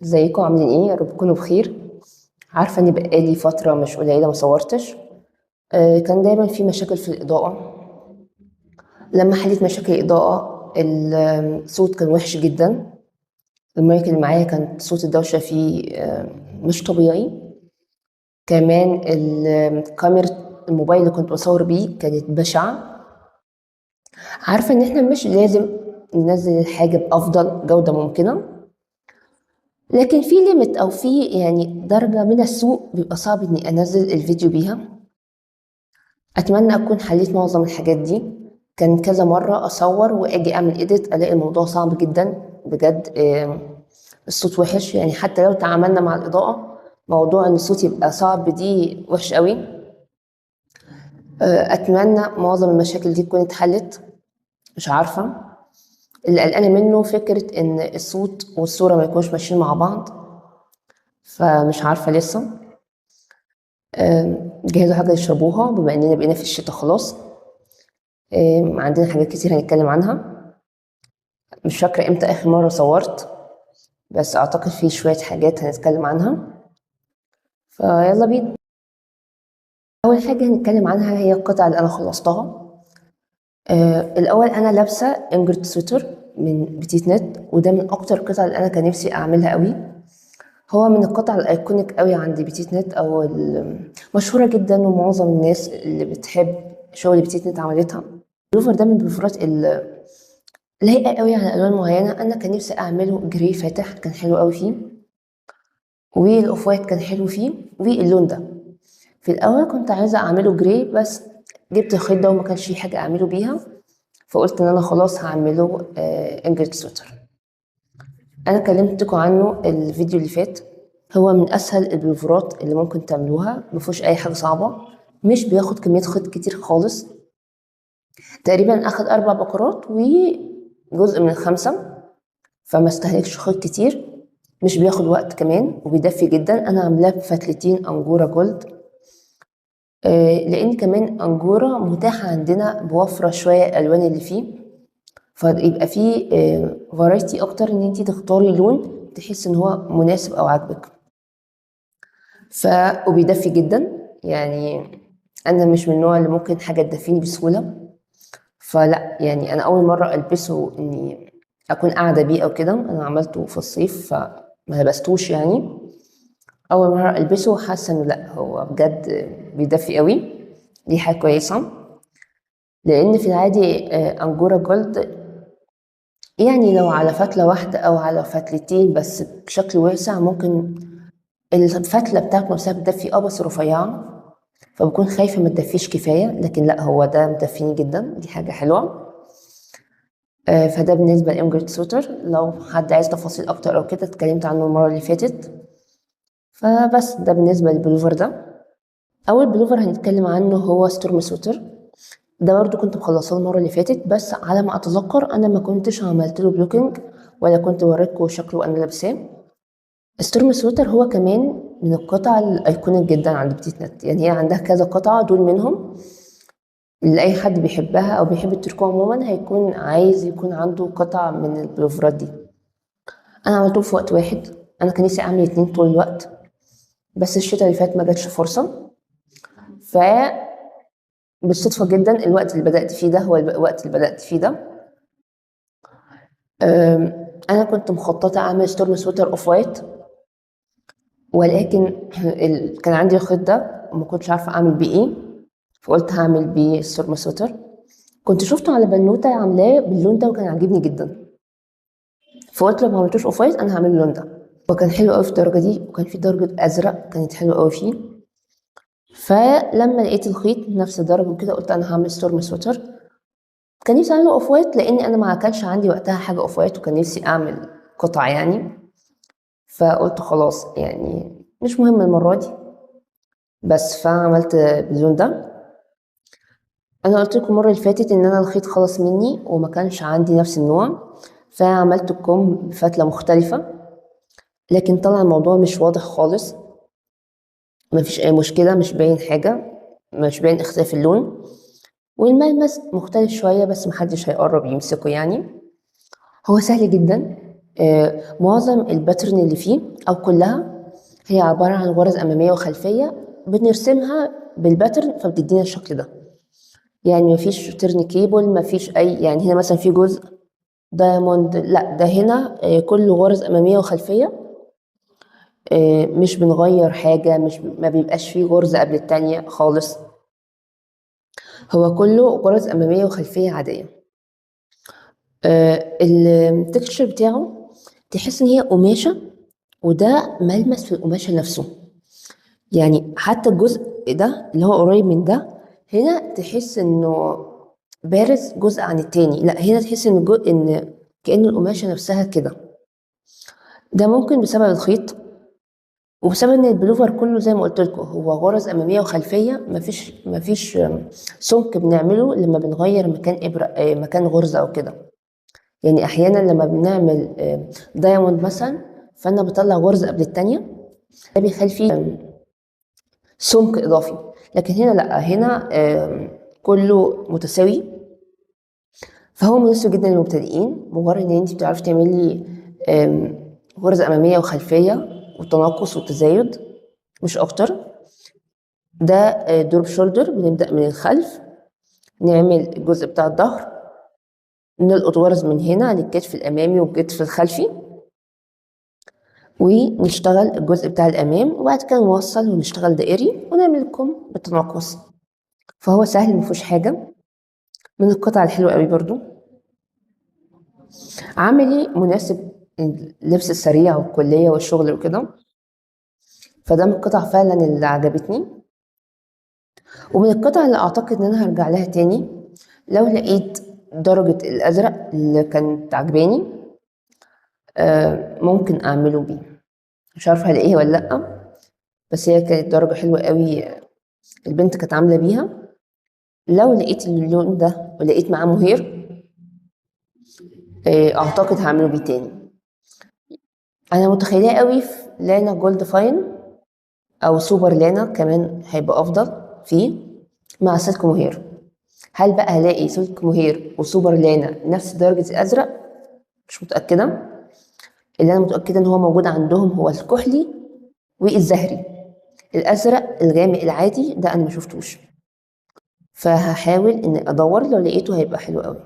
ازيكم عاملين ايه؟ يا رب تكونوا بخير. عارفه ان بقالي فترة مش قليله ما صورتش. كان دايما في مشاكل في الاضاءة. لما حليت مشاكل الاضاءة الصوت كان وحش جدا. المايك اللي معايا كان صوت الدوشة فيه مش طبيعي. كمان الكاميرا الموبايل اللي كنت بصور بيه كانت بشعة. عارفه ان احنا مش لازم ننزل الحاجة بافضل جوده ممكنة، لكن في limit او في يعني درجه من السوء بيبقى صعب اني انزل الفيديو بيها. اتمنى اكون حليت معظم الحاجات دي. كان كذا مرة اصور واجي اعمل edit الاقي الموضوع صعب جدا بجد. الصوت وحش، يعني حتى لو تعاملنا مع الاضاءة موضوع ان الصوت يبقى صعب دي وحش قوي. اتمنى معظم المشاكل دي تكون اتحلت. مش عارفه، اللي قلقانة منه فكرة ان الصوت والصورة ما يكونوش ماشيين مع بعض، فمش عارفه لسه. جهزوا حاجة تشربوها بما اننا بقينا في الشتاء خلاص. عندنا حاجات كتير هنتكلم عنها. مش فاكره امتى اخر مرة صورت، بس اعتقد في شوية حاجات هنتكلم عنها، فيلا بينا. اول حاجة هنتكلم عنها هي القطعة اللي انا خلصتها. الاول انا لابسه Ingrid sweater من PetiteKnit، وده من اكتر القطع اللي انا كان نفسي اعملها قوي. هو من القطع ال iconic قوي عند PetiteKnit، او مشهورة جدا، ومعظم الناس اللي بتحب شغل PetiteKnit عملتها. البلوفر ده من البلوفرات لايقة قوي على الوان معينة. انا كان نفسي اعمله gray فاتح، كان حلو قوي فيه، وال off white كان حلو فيه، واللون ده في الاول كنت عايزه اعمله gray، بس جبت الخيط ده وما كانش في حاجة اعمله بيها، فقلت ان انا خلاص هعمله Ingrid sweater. انا كلمتكم عنه الفيديو اللي فات. هو من اسهل البلوفرات اللي ممكن تعملوها، ما فيهوش اي حاجة صعبة، مش بياخد كمية خيط كتير خالص. تقريبا اخد 4 بكرات وجزء من ال5، فما استهلكش خيط كتير، مش بياخد وقت كمان، وبيدفي جدا. انا عاملاه بفتلتين Angora Gold، لان كمان Angora متاحة عندنا بوفره شوية الالوان اللي فيه، فيبقى فيه variety اكتر ان انتي تختاري لون تحس ان هو مناسب او عاجبك. وبيدفي جدا، يعني انا مش من النوع اللي ممكن حاجة تدفيني بسهولة، فلا يعني انا اول مرة البسه اني اكون قاعدة بيه او كده. انا عملته في الصيف فما لبستوش، يعني اول مرة البسه حاسه انه لا هو بجد بيدفي قوي. دي حاجة كويسة، لان في العادي، Angora Gold يعني لو على فتله واحدة او على فتلتين بس بشكل واسع ممكن الفتله بتاعته نفسها بتدفي، بس رفيعة، فبكون خايفة ما تدفيش كفاية، لكن لا هو ده مدفيني جدا، دي حاجة حلوة. فده بالنسبة ل Ingrid sweater. لو حد عايز تفاصيل اكتر او كده اتكلمت عنه المرة اللي فاتت. فبس ده بالنسبة للبلوفر ده. اول بلوفر هنتكلم عنه هو Storm sweater. ده برضو كنت مخلصاه المرة اللي فاتت، بس على ما اتذكر انا ما كنتش عملت له blocking ولا كنت وريتكم شكله وانا لابساه. Storm sweater هو كمان من القطع ال iconic جدا عند PetiteKnit، يعني هي عندها كذا قطعه، دول منهم اللي اي حد بيحبها او بيحب التركو عموما هيكون عايز يكون عنده قطع من البلوفرات دي. انا عملتهم في وقت واحد، انا كان نفسي اعمل 2 طول الوقت، بس الشتاء اللي فات ما جاتش فرصة. ف بالصدفة جدا الوقت اللي بدات فيه ده هو الوقت اللي بدات فيه ده. انا كنت مخططه اعمل Storm sweater off white، ولكن كان عندي الخيط ده وما كنتش عارفه اعمل بيه ايه، فقلت هعمل بيه Storm sweater. كنت شفته على بنوته عاملاه باللون ده وكان عاجبني جدا، فقلت لو ما عملتوش off white انا هعمله اللون ده، وكان حلو قوي في الدرجة دي، وكان في درجه ازرق كانت حلوة قوي فيه. فلما لقيت الخيط نفس الدرجة وكده قلت انا هعمل Storm sweater. كان نفسي اعمله off white لان انا ما كانش عندي وقتها حاجة off white، وكان نفسي اعمل قطع يعني، فقلت خلاص يعني مش مهم المرة دي بس، فعملت باللون ده. انا قلت لكم المرة اللي فاتت ان انا الخيط خلص مني وما كانش عندي نفس النوع، فعملت الكم بفتله مختلفة، لكن طلع الموضوع مش واضح خالص، ما فيش اي مشكلة، مش باين حاجة، مش باين اختلاف اللون، والملمس مختلف شوية بس محدش هيقرب يمسكه. يعني هو سهل جدا، معظم ال pattern اللي فيه او كلها هي عبارة عن غرز امامية وخلفيه بنرسمها بال pattern، فبتدينا الشكل ده. يعني مفيش turn cable، مفيش اي، يعني هنا مثلا في جزء diamond، لا ده هنا كله غرز امامية وخلفيه، مش بنغير حاجة، مش ما بيبقاش فيه غرزه قبل التانية خالص، هو كله غرز امامية وخلفيه عادية. ال texture بتاعه تحس ان هي قماشة، وده ملمس في القماشه نفسه. يعني حتى الجزء ده اللي هو قريب من ده هنا تحس انه بارز جزء عن التاني، لا هنا تحس ان الجزء ان كأن القماشه نفسها كده. ده ممكن بسبب الخيط وبسبب ان البلوفر كله زي ما قلت لكم هو غرز امامية وخلفيه، مفيش سمك بنعمله لما بنغير مكان ابره، مكان غرزه او كده. يعني احيانا لما بنعمل diamond مثلا، فانا بطلع غرزه قبل التانية، ده بيخلي فيه سمك اضافي. لكن هنا لا، هنا كله متساوي، فهو مناسب جدا للمبتدئين. مجرد ان انت بتعرفي تعملي غرزه امامية وخلفيه وتناقص وتزايد مش اكتر. ده drop shoulder، بنبدا من الخلف نعمل الجزء بتاع الظهر، نلقط غرز من هنا للكتف الامامي والكتف الخلفي، ونشتغل الجزء بتاع الامام، وبعد كده نوصل ونشتغل دائري ونعمل الكم بالتناقص. فهو سهل مفيهوش حاجة. من القطع الحلوة قوي برضو، عملي مناسب اللبس السريع والكلية والشغل وكده. فده من القطع فعلا اللي عجبتني، ومن القطع اللي اعتقد ان انا هرجع لها تاني لو لقيت درجة الازرق اللي كانت عجباني، ممكن اعمله بيه. مش عارفة هلاقيها ولا لأ، بس هي كانت درجة حلوة قوي البنت كانت عاملة بيها. لو لقيت اللون ده ولقيت معاه مهير، اعتقد هعمله بيه تاني. انا متخيلاه قوي في لانا gold fine او سوبر لانا كمان هيبقى افضل فيه مع silk mohair. هل بقى هلاقي silk mohair وسوبر لانا نفس درجة الازرق؟ مش متأكدة. اللي انا متأكدة ان هو موجود عندهم هو الكحلي والزهري، الازرق الغامق العادي ده انا ما شفتوش، فهحاول ان ادور، لو لقيته هيبقى حلو قوي.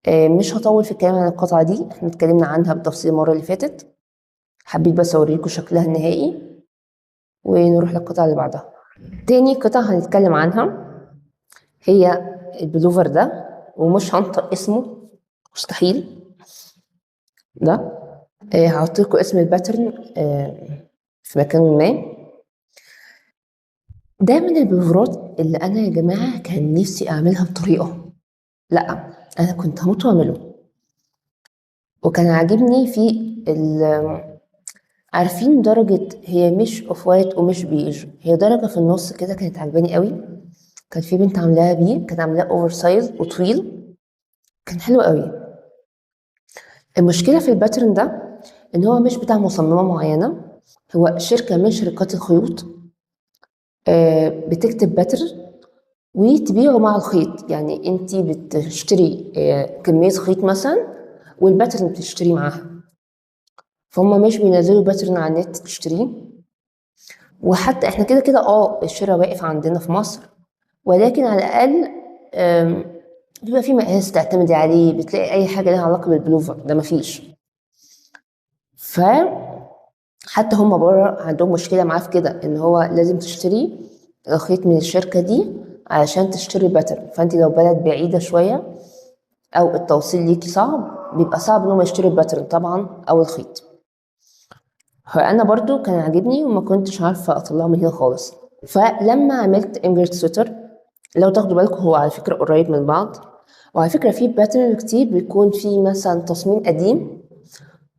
مش هطول في الكلام عن القطعة دي، احنا اتكلمنا عنها بالتفصيل المرة اللي فاتت، حبيت بس اوريكم شكلها النهائي ونروح للقطعة اللي بعدها. تاني قطعة هنتكلم عنها هي البلوفر ده، ومش هنطق اسمه مستحيل ده. هحط لكم اسم ال pattern في مكان ما. ده من البلوفرات اللي انا يا جماعة كان نفسي اعملها بطريقة، لا انا كنت هموت واعمله، وكان عاجبني في عارفين درجة هي مش off white ومش بيج، هي درجة في النص كده، كانت عجباني قوي. كان في بنت عاملاها بيه، كانت عاملاه oversize وطويل، كان حلو قوي. المشكلة في ال pattern ده ان هو مش بتاع مصممة معينة، هو شركة من شركات الخيوط، بتكتب pattern وتبيعه مع الخيط. يعني انتي بتشتري كمية خيط مثلا وال pattern بتشتريه معاها، فهم مش بينزلوا pattern على النت تشتريه. وحتى احنا كده كده الشراء واقف عندنا في مصر، ولكن على الاقل بيبقى في مقاس تعتمدي عليه، بتلاقي اي حاجة لها علاقة بالبلوفر ده مفيش. ف حتى هم بره عندهم مشكلة معاه في كده، ان هو لازم تشتري الخيط من الشركة دي علشان تشتري pattern. فانت لو بلد بعيدة شوية او التوصيل ليكي صعب، بيبقى صعب ان هم يشتروا ال pattern طبعا او الخيط. فانا برضو كان عاجبني وما كنتش عارفه اطلعه من هنا خالص. فلما عملت انجريد سويتر، لو تاخدوا بالكم هو على فكرة قريب من بعض، وعلى فكرة في pattern كتير بيكون فيه مثلا تصميم قديم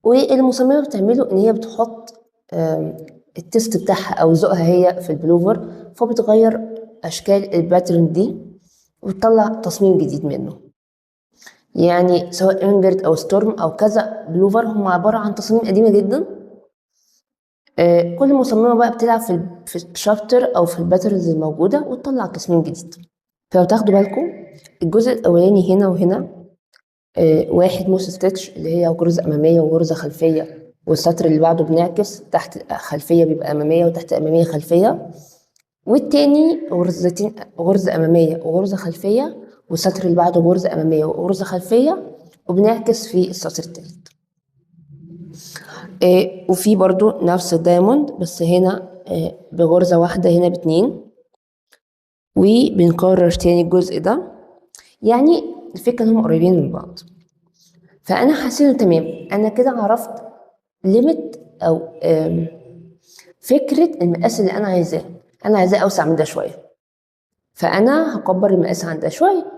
والمصممه بتعمله ان هي بتحط ال taste بتاعها او ذوقها هي في البلوفر، فبتغير اشكال ال pattern دي وتطلع تصميم جديد منه. يعني سواء انجرد او ستورم او كذا بلوفر هم عبارة عن تصاميم قديمة جدا، كل مصممه بقى بتلعب في ال chapter او في ال patterns الموجودة وتطلع تصميم جديد. فلو تاخدوا بالكم الجزء الاولاني هنا وهنا واحد moss stitch اللي هي غرزة أمامية وغرزة خلفية، والسطر اللي بعده بنعكس تحت خلفية بيبقى أمامية وتحت أمامية خلفية، والتاني غرزتين، غرزة أمامية وغرزة خلفية، والسطر اللي بعده غرزة أمامية وغرزة خلفية، وبنعكس في السطر التالت. وفي برضو نفس ال diamond بس هنا بغرزة واحدة، هنا باتنين، وبنكرر تاني الجزء ده. يعني الفكرة انهم قريبين من بعض، فأنا حسيت انه تمام، أنا كده عرفت limit أو فكرة المقاس اللي أنا عايزاه. أنا عايزاه أوسع من ده شوية، فأنا هكبر المقاس عن ده شوية.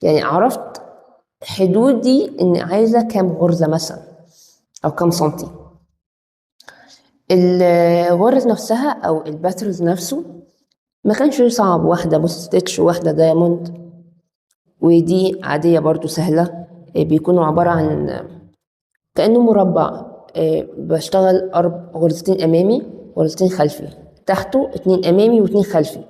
يعني عرفت حدودي إن عايزة كام غرزة مثلا أو كام سنتي. الغرز نفسها أو ال patterns نفسه ما كانش صعب، واحدة moss stitch وواحدة diamond، ودي عادية برضو سهلة. بيكونوا عبارة عن كأنه مربع، بشتغل غرزتين أمامي غرزتين خلفي، تحته 2 أمامي واتنين خلفي،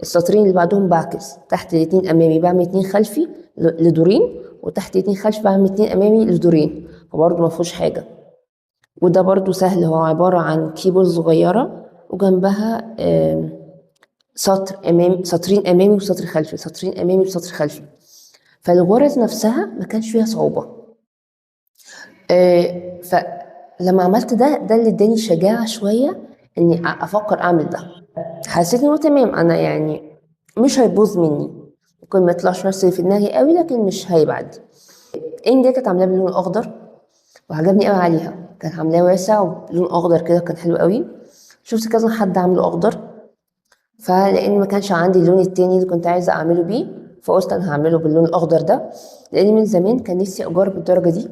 السطرين اللي بعدهم بعكس، تحت الاتنين أمامي بعمل 2 خلفي لدورين، وتحت 2 خلفي بعمل 2 أمامي لدورين، فبرضه ما فيهوش حاجة. وده برضه سهل، هو عبارة عن keyhole صغيرة وجنبها سطر أمامي، سطرين أمامي وسطر خلفي، سطرين أمامي وسطر خلفي. فالغرز نفسها ما كانش فيها صعوبة. فلما عملت ده، ده اللي اداني شجاعة شوية إني أفكر أعمل ده. حسيت إن هو تمام، أنا مش هيبوظ مني، ممكن ما يطلعش نفس اللي في دماغي قوي لكن مش هيبعد. إنجا كانت عاملاه باللون الأخضر وعجبني قوي عليها، كانت عاملاه واسع وبلون أخضر كده، كان حلو قوي. شفت كذا حد عامله أخضر، فلأن ما كانش عندي اللون التاني اللي كنت عايزة أعمله بيه، فقلت أنا هعمله باللون الأخضر ده، لأن من زمان كان نفسي أجرب الدرجة دي.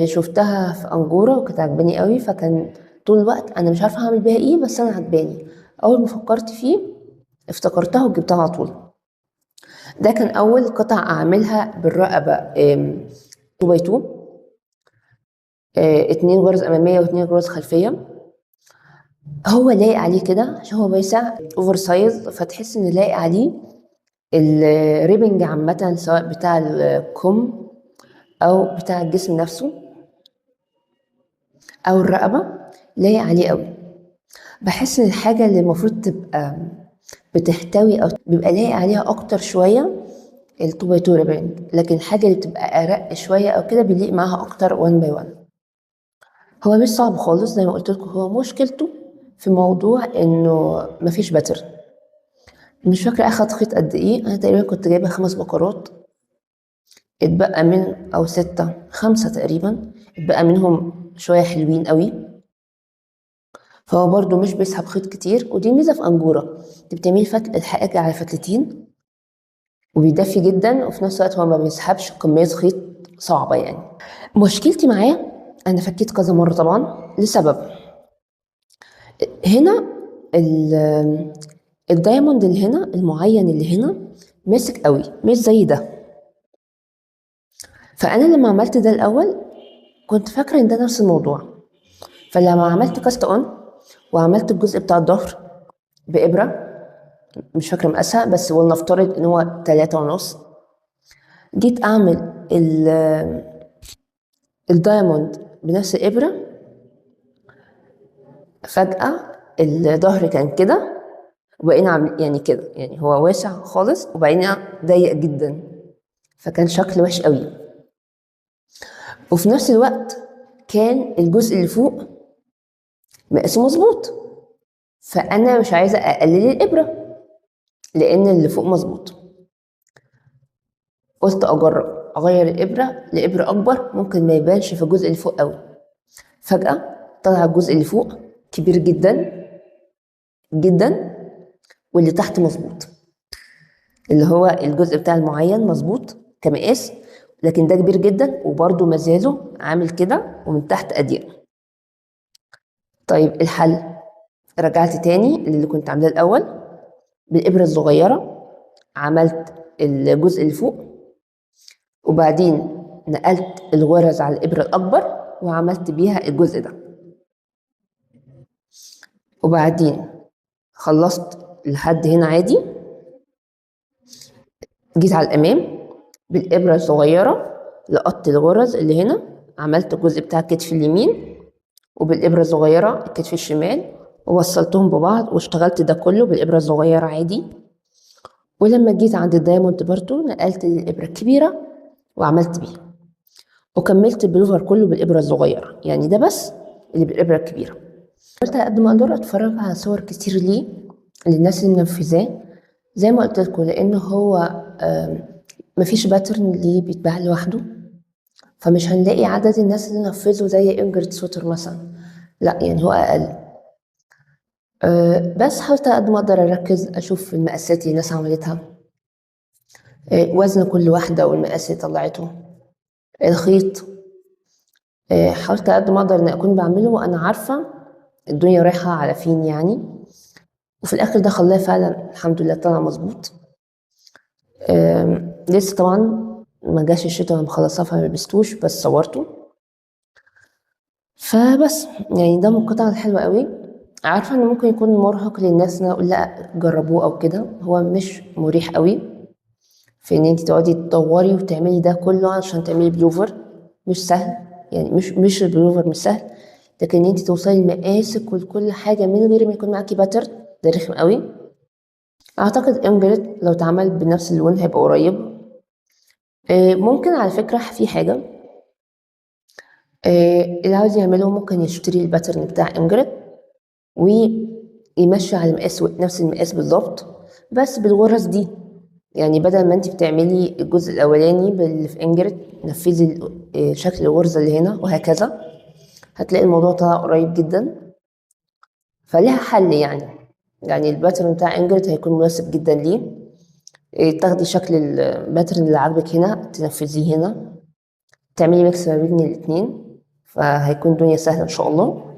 شفتها في أنجورة وكانت عجباني قوي، فكان طول الوقت أنا مش عارفة هعمل بيها إيه، بس أنا عجباني. أول ما فكرت فيه افتكرتها وجبتها على طول. ده كان أول قطعة أعملها بالرقبة، 2 by 2، 2 غرز أمامية واتنين غرز خلفية. هو لايق عليه كده عشان هو واسع oversize، فتحس إن لايق عليه ال ribbing عامة، سواء بتاع الكم أو بتاع الجسم نفسه أو الرقبة، لايق عليه قوي. بحس إن الحاجة اللي المفروض تبقى بتحتوي أو بيبقى لايق عليها أكتر شوية ال 2 by 2 ribbing، لكن الحاجة اللي بتبقى أرق شوية أو كده بيليق معاها أكتر 1 by 1. هو مش صعب خالص زي ما قلت لكم، هو مشكلته في موضوع إنه مفيش pattern. مش فاكرة أخد خيط قد إيه، أنا تقريبا كنت جايبة 5 بكرات، اتبقى من أو 6، 5 تقريبا، اتبقى منهم شوية حلوين قوي. فهو برضو مش بيسحب خيط كتير، ودي ميزة في أنجورة، انت بتعملي فتل الحقيقة على فتلتين وبيدفي جدا، وفي نفس الوقت هو ما بيسحبش كمية خيط صعبة. مشكلتي معاه أنا فكيت كذا مرة طبعا لسبب، هنا ال diamond اللي هنا المعين اللي هنا ماسك قوي، مش زي ده. فأنا لما عملت ده الأول كنت فاكرة إن ده نفس الموضوع، فلما عملت cast on وعملت الجزء بتاع الظهر بإبرة مش فاكرة مقاسها، بس ولنفترض إن هو تلاتة ونص، جيت أعمل ال diamond بنفس الإبرة، فجأة الظهر كان كده وبقينا عامل يعني كده، يعني هو واسع خالص وبقينا ضيق جدا، فكان شكل وحش قوي. وفي نفس الوقت كان الجزء اللي فوق مقاسه مظبوط، فأنا مش عايزة أقلل الإبرة لأن اللي فوق مظبوط. قلت أجرب أغير الإبرة لإبرة أكبر، ممكن ما يبانش في الجزء اللي فوق قوي. فجأة طلع الجزء اللي فوق كبير جدا جدا، واللي تحت مظبوط، اللي هو الجزء بتاع المعين مظبوط كمقاس، لكن ده كبير جدا وبرده مازاله عامل كده ومن تحت أضيق. طيب الحل، رجعت تاني للي كنت عاملاه الأول بالإبرة الصغيرة، عملت الجزء اللي فوق وبعدين نقلت الغرز على الإبرة الأكبر وعملت بيها الجزء ده، وبعدين خلصت لحد هنا عادي. جيت على الأمام بالابره الصغيرة لقطت الغرز اللي هنا، عملت الجزء بتاع الكتف اليمين، وبالابره الصغيرة الكتف الشمال، ووصلتهم ببعض واشتغلت ده كله بالابره الصغيرة عادي. ولما جيت عند ال diamond برضو نقلت الابره الكبيرة وعملت بيها، وكملت البلوفر كله بالابره الصغيرة، يعني ده بس اللي بالابره الكبيرة. قلت على قد ما اقدر اتفرج على صور كتير ليه للناس اللي منفذاه زي ما قلت لكم، لان هو مفيش pattern ليه بيتباع لوحده، فمش هنلاقي عدد الناس اللي نفذوا زي انجريد سوتر مثلا، لا يعني هو اقل. بس حاولت على قد ما اقدر اركز اشوف المقاسات اللي الناس عملتها، وزن كل واحدة والمقاس اللي طلعته، الخيط. حاولت على قد ما اقدر ان اكون بعمله وانا عارفه الدنيا رايحة على فين يعني، وفي الاخر ده خلاه فعلا الحمد لله طلع مظبوط. لسه طبعا ما جاش الشتا وانا مخلصاه فما لبستوش، بس صورته. فبس يعني ده من القطع الحلوة قوي. عارفه انه ممكن يكون مرهق للناس ان انا اقول لا جربوه او كده، هو مش مريح قوي في ان انت تقعدي تدوري وتعملي ده كله عشان تعملي بلوفر، مش سهل يعني، مش البلوفر مش سهل، لكن ان انت توصلي لمقاسك ولكل حاجة من غير ما يكون معاكي pattern ده رخم قوي. اعتقد انجريد لو اتعمل بنفس اللون هيبقى قريب. ممكن على فكرة في حاجة، اللي عاوز يعمله ممكن يشتري ال pattern بتاع انجريد ويمشي على المقاس نفس المقاس بالظبط، بس بالغرز دي. يعني بدل ما انت بتعملي الجزء الاولاني باللي في انجريد نفذي شكل الغرزه اللي هنا وهكذا، هتلاقي الموضوع طلع قريب جدا. فليها حل يعني ال pattern بتاع انجريد هيكون مناسب جدا ليه. تاخدي شكل ال pattern اللي عاجبك هنا تنفذيه هنا، تعملي mix ما بين الاتنين، فهيكون الدنيا سهلة ان شاء الله.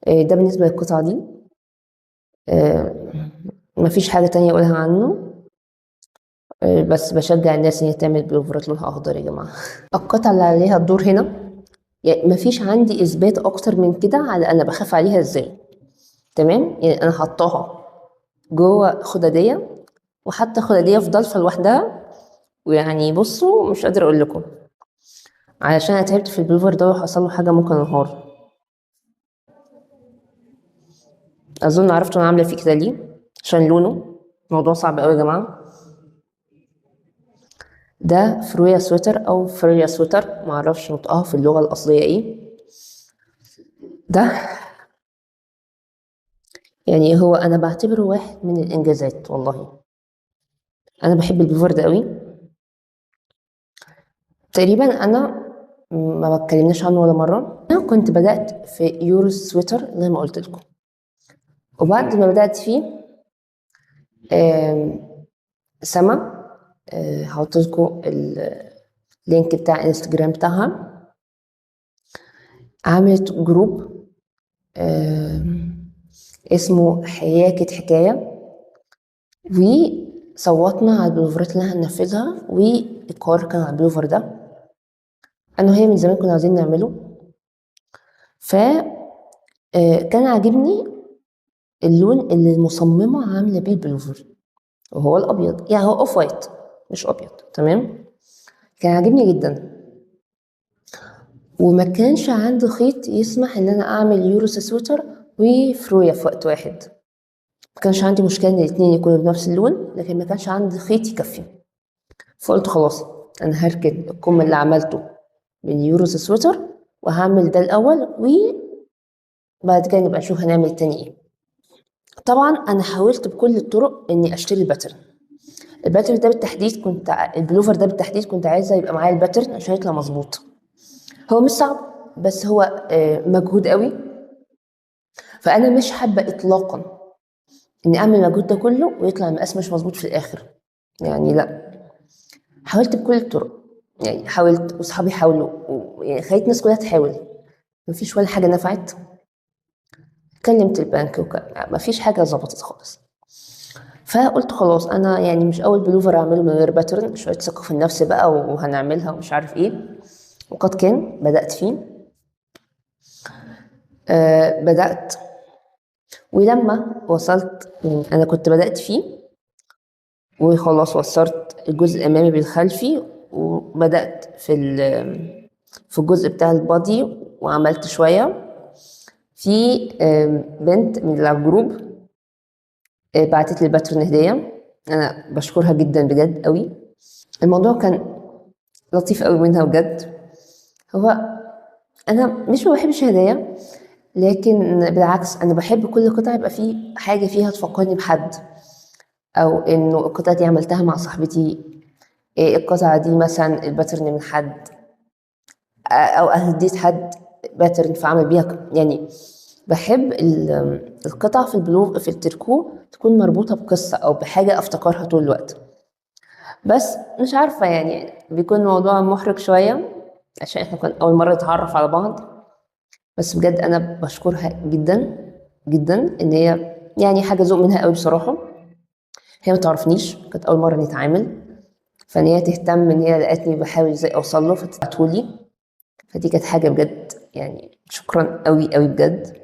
ده بالنسبة للقطعه دي. مفيش حاجة تانية اقولها عنه، بس بشجع الناس ان هي تعمل بلوفرات لونها اخضر يا جماعة. القطعة اللي عليها الدور هنا يعني مفيش عندي اثبات اكتر من كده على انا بخاف عليها ازاي، تمام؟ يعني انا حطاها جوه خداديه، وحتى خداديه في ضلفه لوحدها، ويعني بصوا مش قادرة اقول لكم، علشان انا تعبت في البلوفر ده وحصل له حاجة ممكن انهار. اظن عرفتوا انا عامله فيه كده ليه، عشان لونه. موضوع صعب قوي يا جماعة. ده فرويا سويتر او فريا سويتر، معرفش نطقها في اللغة الاصلية ايه. ده يعني هو انا بعتبره واحد من الانجازات والله. انا بحب البلوفر ده قوي. تقريبا انا ما بتكلمناش عنه ولا مرة. انا كنت بدات في يورو سويتر زي ما قلت لكم، وبعد ما بدات فيه سما، هحط لكم ال link بتاع انستجرام بتاعها، عملت group اسمه حياكة حكاية، وصوتنا على البلوفرات اللي هننفذها، والقرار كان على البلوفر ده. انا وهي من زمان كنا عايزين نعمله، ف كان عاجبني اللون اللي المصممة عاملة بيه البلوفر، وهو الابيض، يعني هو off white مش ابيض، تمام؟ كان عاجبني جدا، وما كانش عندي خيط يسمح ان انا اعمل يوروس سويتر وفرويا في وقت واحد. ما كانش عندي مشكلة ان الاتنين يكونوا بنفس اللون، لكن ما كانش عندي خيط يكفي. فقلت خلاص انا هركن الكم اللي عملته من يوروس سويتر وهعمل ده الاول، وبعد كده نبقى نشوف هنعمل تاني ايه. طبعا انا حاولت بكل الطرق اني اشتري ال pattern. ال pattern ده بالتحديد كنت البلوفر ده بالتحديد كنت عايزه يبقى معايا ال pattern عشان يطلع مظبوط. هو مش صعب، بس هو مجهود قوي، فانا مش حابة اطلاقا اني اعمل المجهود ده كله ويطلع المقاس مش مظبوط في الاخر. يعني لا، حاولت بكل الطرق، يعني حاولت واصحابي حاولوا، يعني خليت الناس كلها تحاول، مفيش ولا حاجة نفعت. كلمت البنك مفيش حاجة ظبطت خالص. فقلت خلاص انا يعني مش اول بلوفر اعمله من غير pattern، شوية ثقة في النفس بقى وهنعملها ومش عارف ايه. وقد كان، بدات فيه. بدات، ولما وصلت يعني انا كنت بدات فيه وخلاص وصلت الجزء الامامي بالخلفي وبدأت في الجزء بتاع ال body وعملت شوية. في بنت من ال group بعتت لي ال pattern هدية، أنا بشكرها جدا بجد قوي. الموضوع كان لطيف قوي منها بجد. هو أنا مش ما بحبش هدايا، لكن بالعكس أنا بحب كل قطعة يبقى فيه حاجة فيها تفكرني بحد، أو إنه القطعة دي عملتها مع صاحبتي، القطعة دي مثلا ال pattern من حد، أو هديت حد pattern فعمل بيها يعني بحب القطع في البلوف في التركو تكون مربوطة بقصة أو بحاجة أفتكرها طول الوقت. بس مش عارفة، بيكون الموضوع محرج شوية عشان احنا كنا أول مرة نتعرف على بعض. بس بجد أنا بشكرها جدا جدا إن هي حاجة ذوق منها قوي بصراحة. هي ما تعرفنيش، كانت أول مرة نتعامل، فإن هي تهتم إن هي لقتني بحاول إزاي أوصل له فتبعتهولي، فدي كانت حاجة بجد شكرا قوي قوي بجد.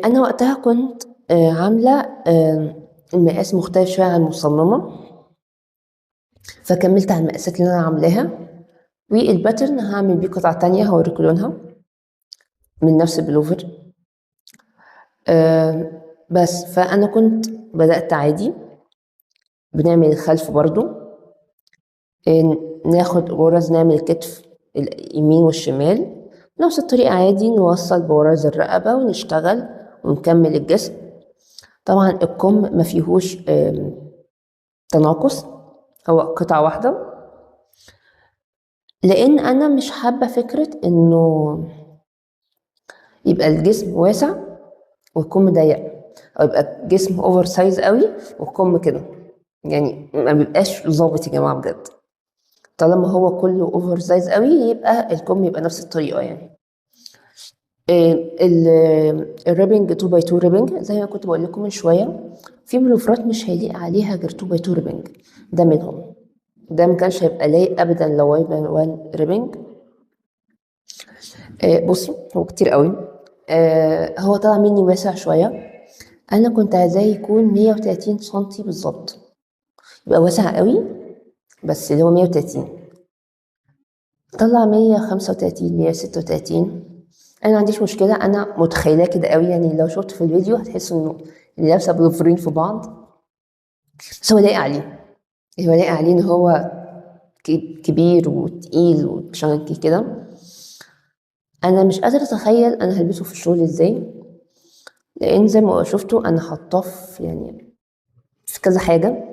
أنا وقتها كنت عاملة المقاس مختلف شوية عن المصممة، فكملت على المقاسات اللي أنا عاملاها، وال pattern هعمل بيه قطعة تانية هوريكم لونها من نفس البلوفر. بس فأنا كنت بدأت عادي، بنعمل الخلف برضو، ناخد غرز نعمل الكتف اليمين والشمال بنفس الطريقة عادي، نوصل بغرز الرقبة ونشتغل ونكمل الجسم. طبعا الكم ما فيهوش تناقص، هو قطعة واحدة، لأن أنا مش حابة فكرة إنه يبقى الجسم واسع والكم ضيق، أو يبقى الجسم oversize قوي والكم كده، ما بيبقاش ظابط يا جماعة بجد. طالما هو كله oversize قوي يبقى الكم يبقى نفس الطريقة. ال ribbing 2 by 2 ribbing زي ما كنت بقول لكم من شوية، في بلوفرات مش هيليق عليها غير 2 by 2 ribbing، ده منهم، ده ما كانش هيبقى لايق ابدا لو 1 by 1 ribbing. بصوا هو كتير قوي، هو طلع مني واسع شوية، انا كنت عايزاه يكون 130 سنتي بالظبط، يبقى واسع قوي بس اللي هو 130، طلع 135، 136. انا ما عنديش مشكلة، انا متخيلاه كده قوي، لو شفت في الفيديو هتحسوا انه اللي لابسه بلوفرين في بعض، بس هو لايق عليه، هو لايق عليه ان هو كبير وتقيل وشنكي كده. انا مش قادرة اتخيل انا هلبسه في الشغل ازاي، لان زي ما شفتوا انا حاطاه في كذا حاجة،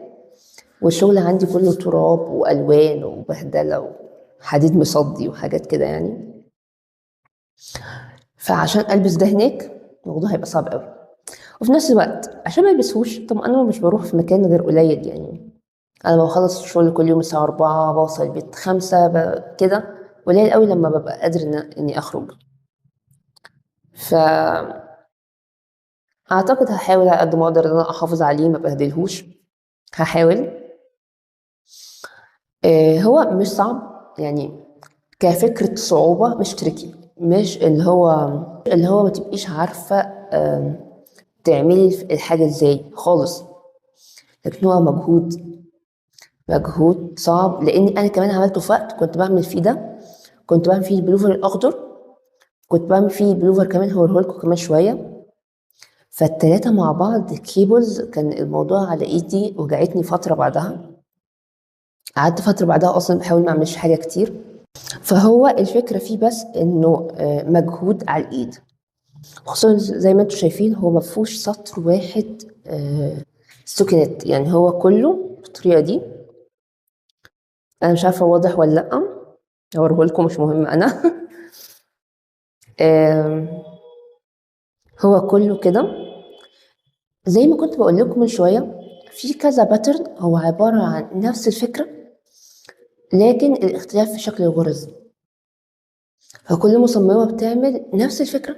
والشغل عندي كله تراب والوان وبهدله وحديد مصدي وحاجات كده. فعشان البس ده هناك الموضوع هيبقى صعب قوي، وفي نفس الوقت عشان ما البسهوش، طب انا مش بروح في مكان غير قليل، انا بخلص الشغل كل يوم الساعة 4، بوصل البيت 5 كده، قليل قوي لما ببقى قادر اني اخرج. ف اعتقد هحاول على قد ما اقدر ان انا احافظ عليه ما بهدلهوش، هحاول. هو مش صعب كفكرة صعوبة، مش تريكي، مش اللي هو ما تبقيش عارفة تعملي الحاجة ازاي خالص، لكن هو مجهود صعب. لان انا كمان عملته في وقت كنت بعمل فيه ده، كنت بعمل فيه البلوفر الاخضر، كنت بعمل فيه بلوفر كمان هوريهولكوا كمان شوية، فالتلاتة مع بعض cables، كان الموضوع على ايدي، وجعتني فترة بعدها، قعدت فترة بعدها اصلا بحاول ما اعملش حاجة كتير. فهو الفكرة فيه بس انه مجهود على الايد، خصوصا زي ما انتم شايفين هو ما فيهوش سطر واحد stockinette، هو كله بالطريقة دي. انا مش عارفة واضح ولا لأ، هوريهولكم مش مهم انا. هو كله كده زي ما كنت بقول لكم من شوية، في كذا pattern هو عبارة عن نفس الفكرة لكن الاختلاف في شكل الغرز، فكل مصممة بتعمل نفس الفكرة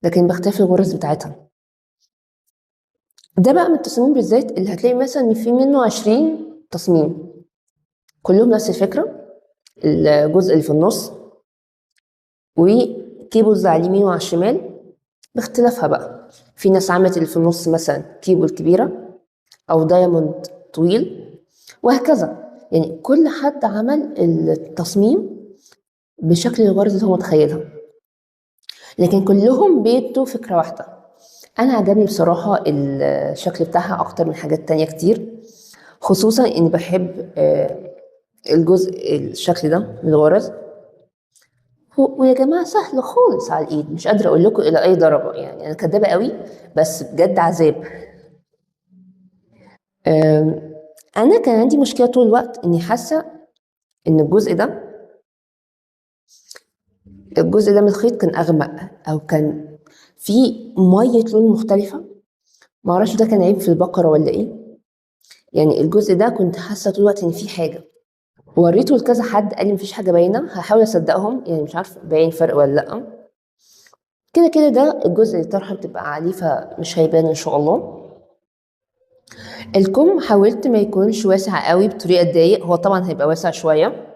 لكن باختلاف الغرز بتاعتها. ده بقى من التصميم بالذات اللي هتلاقي مثلا في منه 20 تصميم كلهم نفس الفكرة، الجزء اللي في النص و cables على اليمين وعلى الشمال باختلافها بقى. في ناس عملت اللي في النص مثلا كيبل كبيرة أو diamond طويل وهكذا. يعني كل حد عمل التصميم بشكل الغرز اللي هو متخيلها، لكن كلهم بيدوا فكرة واحدة. انا عجبني بصراحة الشكل بتاعها اكتر من حاجات تانية كتير، خصوصا اني بحب الجزء الشكل ده من الغرز. ويا جماعة سهل خالص على الايد، مش قادرة اقول لكم الى اي درجه، يعني انا كدابه قوي بس بجد عذاب. انا كان عندي مشكلة طول الوقت اني حاسه ان الجزء ده من الخيط كان اغمق، او كان في مية لون مختلفة، معرفش ده كان عيب في البقرة ولا ايه. يعني الجزء ده كنت حاسه طول الوقت ان في حاجة. وريته لكذا حد قال لي مفيش حاجة باينة، هحاول اصدقهم، يعني مش عارفه باين فرق ولا لا. كده كده ده الجزء اللي الطرحة بتبقى عليه فمش هيبان ان شاء الله. الكم حاولت ما يكونش واسع قوي بطريقة تضايق، هو طبعا هيبقى واسع شوية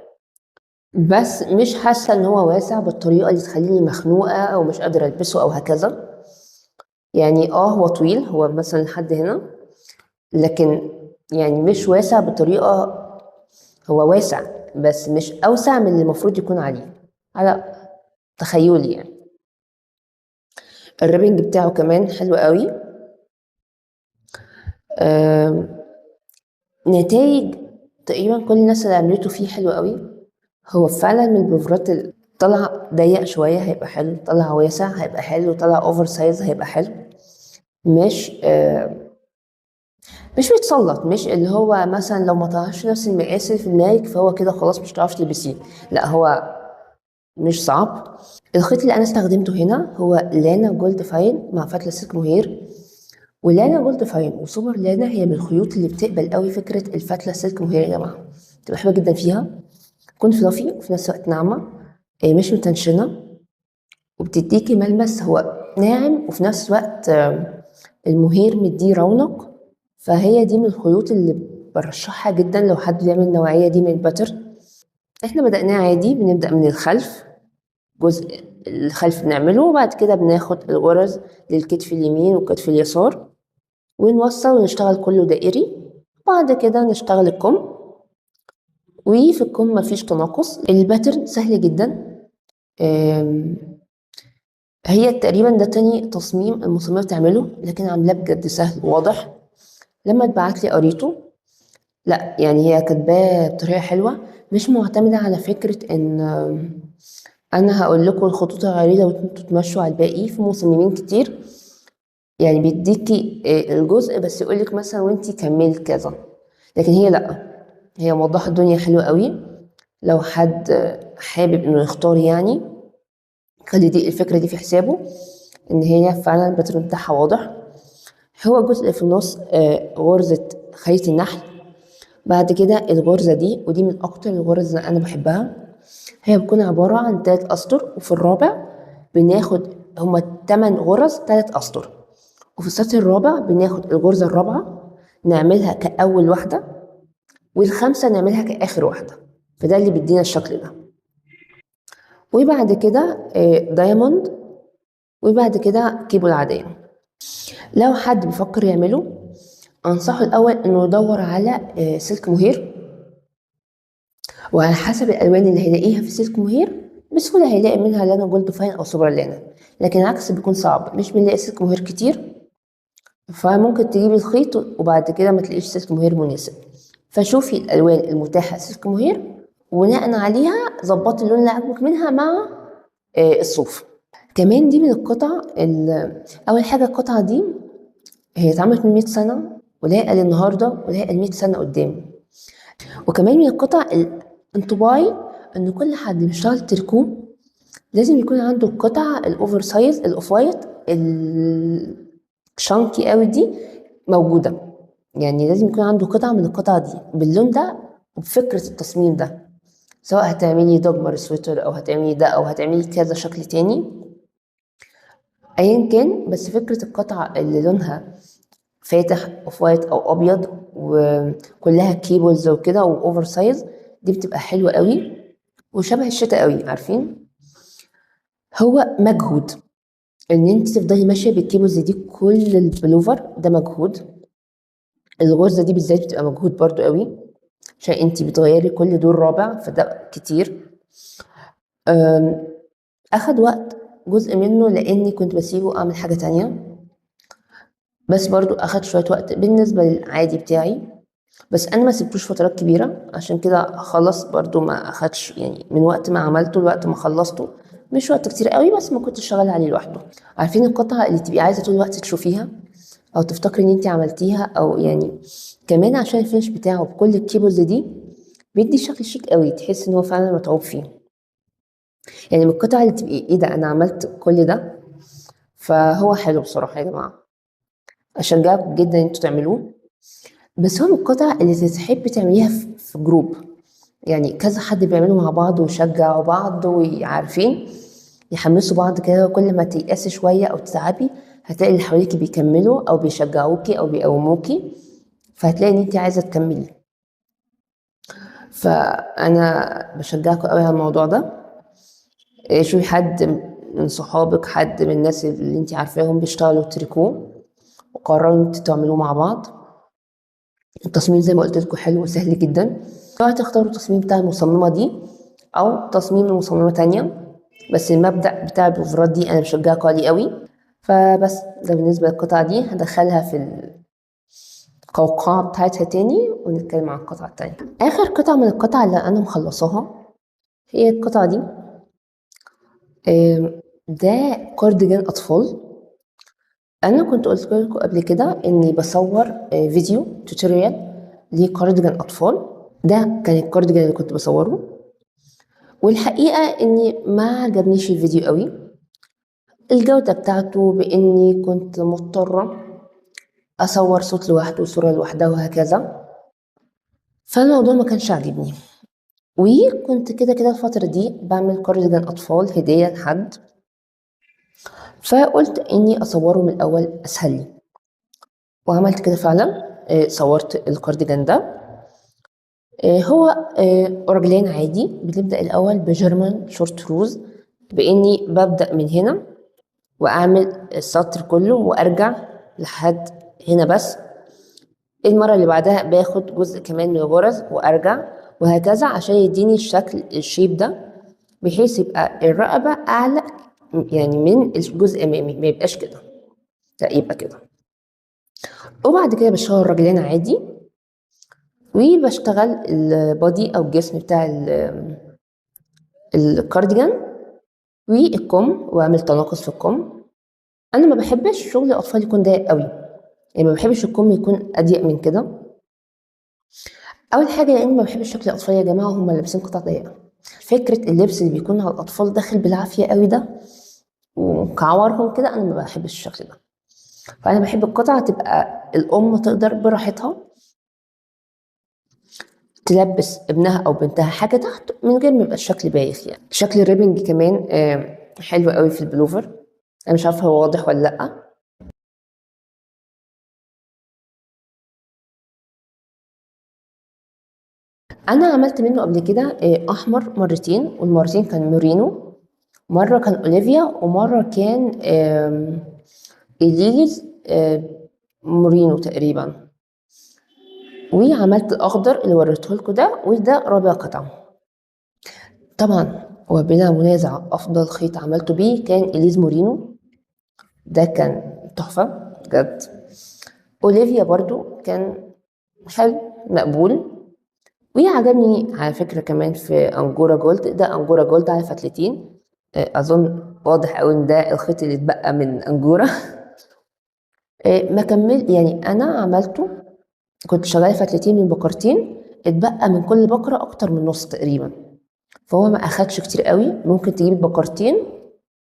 بس مش حاسه ان هو واسع بالطريقة اللي تخليني مخنوقه او مش قادرة البسه او هكذا. يعني هو طويل، هو مثلا لحد هنا، لكن يعني مش واسع بطريقة، هو واسع بس مش اوسع من اللي المفروض يكون عليه على تخيلي. يعني ال ribbing بتاعه كمان حلو قوي. نتائج تقريبا كل الناس اللي عملته فيه حلو قوي. هو فعلا من البلوفرات اللي طلع ضيق شوية هيبقى حلو، طلع واسع هيبقى حلو، طلع oversize هيبقى حلو. مش بيتسلط، مش اللي هو مثلا لو ما طلعش نفس المقاس اللي في دماغك فهو كده خلاص مش هتعرفي تلبسيه، لا هو مش صعب. الخيط اللي انا استخدمته هنا هو لانا Gold Fine مع فتله silk موهير. ولانا Gold Fine وسوبر لانا هي من الخيوط اللي بتقبل قوي فكرة الفتله silk موهير يا جماعة، بتبقى حلوة جدا فيها، تكون fluffy وفي نفس الوقت ناعمة، مش متنشنه، وبتديكي ملمس هو ناعم وفي نفس الوقت المهير مديه رونق. فهي دي من الخيوط اللي برشحها جدا لو حد بيعمل النوعية دي من ال pattern. احنا بدأناه عادي، بنبدأ من الخلف، جزء الخلف بنعمله، وبعد كده بناخد الغرز للكتف اليمين والكتف اليسار ونوصل ونشتغل كله دائري. بعد كده نشتغل الكم، وفي الكم مفيش تناقص. ال pattern سهل جدا. هي تقريبا ده تاني تصميم المصممة بتعمله، لكن عاملاه بجد سهل وواضح. لما اتبعت لي قريته، لا يعني هي كاتباه بطريقة حلوة، مش معتمدة على فكرة ان انا هقول لكم الخطوط العريضة وانتوا تمشوا على الباقي. في مصممين كتير يعني بيديكي الجزء بس يقولك مثلا وانتي كملي كذا، لكن هي لا، هي موضحة الدنيا حلوة قوي. لو حد حابب انه يختار يعني خلي دي الفكرة دي في حسابه، ان هي فعلا ال pattern بتاعها واضح. هو جزء في النص غرزة خيط النحل، بعد كده الغرزة دي، ودي من اكتر الغرز اللي انا بحبها، هي بتكون عبارة عن 3 اسطر، وفي الرابع بناخد هما 8 غرز 3 اسطر، وفي السطر الرابع بناخد الغرزة الرابعة نعملها كأول واحدة، والخامسة نعملها كآخر واحدة، فده اللي بيدينا الشكل ده. وبعد كده diamond، وبعد كده كيبل عادية. لو حد بيفكر يعمله انصحه الاول انه يدور على silk موهير، وعلى حسب الالوان اللي هيلاقيها في silk موهير بسهولة هيلاقي منها لانا Gold Fine او سوبر لانا، لكن العكس بيكون صعب، مش بنلاقي silk موهير كتير، فممكن تجيبي الخيط وبعد كده ما تلاقيش silk موهير مناسب. فشوفي الالوان المتاحة silk موهير، وبناء عليها ظبطي اللون اللي عاجبك منها مع الصوف. كمان دي من القطع اول حاجة القطعة دي هي اتعملت من 100 سنة ولايقه للنهاردة ولايقه ل 100 سنة قدام. وكمان من القطع انطباعي ان كل حد بيشتغل تركو لازم يكون عنده القطعة ال oversize ال off white ال chunky قوي دي موجودة، يعني لازم يكون عنده قطعه من القطعة دي باللون ده وبفكره التصميم ده، سواء هتعملي دogmar سويتر او هتعملي ده او هتعملي كذا شكل تاني ايا كان، بس فكرة القطعة اللي لونها فاتح off white او ابيض وكلها cables وكده و oversize دي بتبقى حلوة قوي وشبه الشتاء قوي. عارفين هو مجهود ان انت تفضلي ماشية بال cables دي كل البلوفر ده مجهود، الغرزه دي بالذات بتبقى مجهود برضو قوي، عشان انتي بتغيري كل دور رابع، فده كتير. اخد وقت جزء منه لاني كنت بسيبه اعمل حاجة تانية، بس برضو اخد شوية وقت بالنسبة للعادي بتاعي، بس انا ما سبتوش فترات كبيرة عشان كده خلص برضو ما اخدش يعني من وقت ما عملته لوقت ما خلصته مش وقت كتير قوي، بس ما كنتش شغالة عليه لوحده. عارفين القطعة اللي تبقي عايزه طول الوقت تشوفيها او تفتكري ان انت عملتيها، او يعني كمان عشان ال finish بتاعه بكل ال cables دي بيدي شكل شيك قوي، تحس ان هو فعلا متعوب فيه. يعني من القطع اللي تبقي ايه ده انا عملت كل ده، فهو حلو بصراحة يا جماعة، اشجعكم جدا ان انتوا تعملوه. بس هو من القطع اللي تحب تعمليها في group، يعني كذا حد بيعملوا مع بعض ويشجعوا بعض وعارفين يحمسوا بعض كده، كل ما تيأسي شوية أو تتعبي هتلاقي اللي حواليكي بيكملوا أو بيشجعوكي أو بيقوموكي، فهتلاقي إن أنت عايزة تكملي. فأنا بشجعكم قوي على الموضوع ده. شوفي حد من صحابك، حد من الناس اللي أنت عارفاهم بيشتغلوا تريكو، وقرروا إن أنتوا تعملوه مع بعض. التصميم زي ما قلت لكم حلو وسهل جدا، سواء تختاروا التصميم بتاع المصممة دي أو تصميم لمصممة تانية، بس المبدأ بتاع البلوفرات دي أنا بشجعكم عليه قوي. فبس ده بالنسبة للقطعة دي، هدخلها في القوقعة بتاعتها تاني ونتكلم عن القطعة التانية. آخر قطعة من القطع اللي أنا مخلصاها هي القطعة دي. ده كارديجان أطفال. أنا كنت قلت لكم قبل كده إني بصور فيديو tutorial لكارديجان أطفال، ده كان الكارديجان اللي كنت بصورة، والحقيقة إني ما عجبنيش الفيديو قوي، الجودة بتاعته، بإني كنت مضطرة أصور صوت لوحده وصورة لوحدها وهكذا، فالموضوع ما كانش عاجبني. وكنت كده كده الفترة دي بعمل كارديجان أطفال هدية لحد، فقلت إني أصوره من الأول أسهل لي، وعملت كده فعلا. صورت الكارديجان ده. هو raglan عادي. بنبدأ الأول ب German short rows، بإني ببدأ من هنا وأعمل السطر كله وأرجع لحد هنا بس. المرة اللي بعدها باخد جزء كمان من الغرز وأرجع وهكذا، عشان يديني الشكل ال shape ده، بحيث يبقى الرقبة أعلى يعني من الجزء الأمامي، ما يبقاش كده، لا يبقى كده. وبعد كده بشتغل raglan عادي، وبشتغل ال body أو الجسم بتاع الكارديجان والكم، وأعمل تناقص في الكم. أنا ما بحبش شغل الأطفال يكون ضيق قوي، يعني ما بحبش الكم يكون أضيق من كده. أول حاجة لأن ما بحبش شكل الأطفال يا جماعة وهم لابسين قطع ضيقة. فكرة اللبس اللي بيكون على الأطفال داخل بالعافية قوي ده وكعورهم كده، أنا ما بحبش الشكل ده. فأنا بحب القطعة تبقى الأم تقدر براحتها تلبس ابنها أو بنتها حاجة تحت من غير ما يبقى الشكل بايخ. يعني شكل ال ribbing كمان حلو قوي في البلوفر، أنا مش عارفة هو واضح ولا لأ. أنا عملت منه قبل كده أحمر مرتين، والمرتين كان مورينو، مرة كان أوليفيا، ومرة كان إليز مورينو تقريبا. وعملت الأخضر اللي وريته لكم ده، وده رابع قطعة. طبعا وبلا منازع أفضل خيط عملته بيه كان إليز مورينو، ده كان تحفة بجد. أوليفيا برضو كان حلو مقبول، وعجبني على فكرة كمان في أنجورا جولد. ده أنجورا جولد على فتلتين، أظن واضح أوي إن ده الخيط اللي اتبقى من أنجورا. ما كمل، يعني أنا عملته كنت شغالة فتلتين من بكرتين، اتبقى من كل بكرة أكتر من نص تقريبا، فهو ما أخدش كتير قوي. ممكن تجيبي بكرتين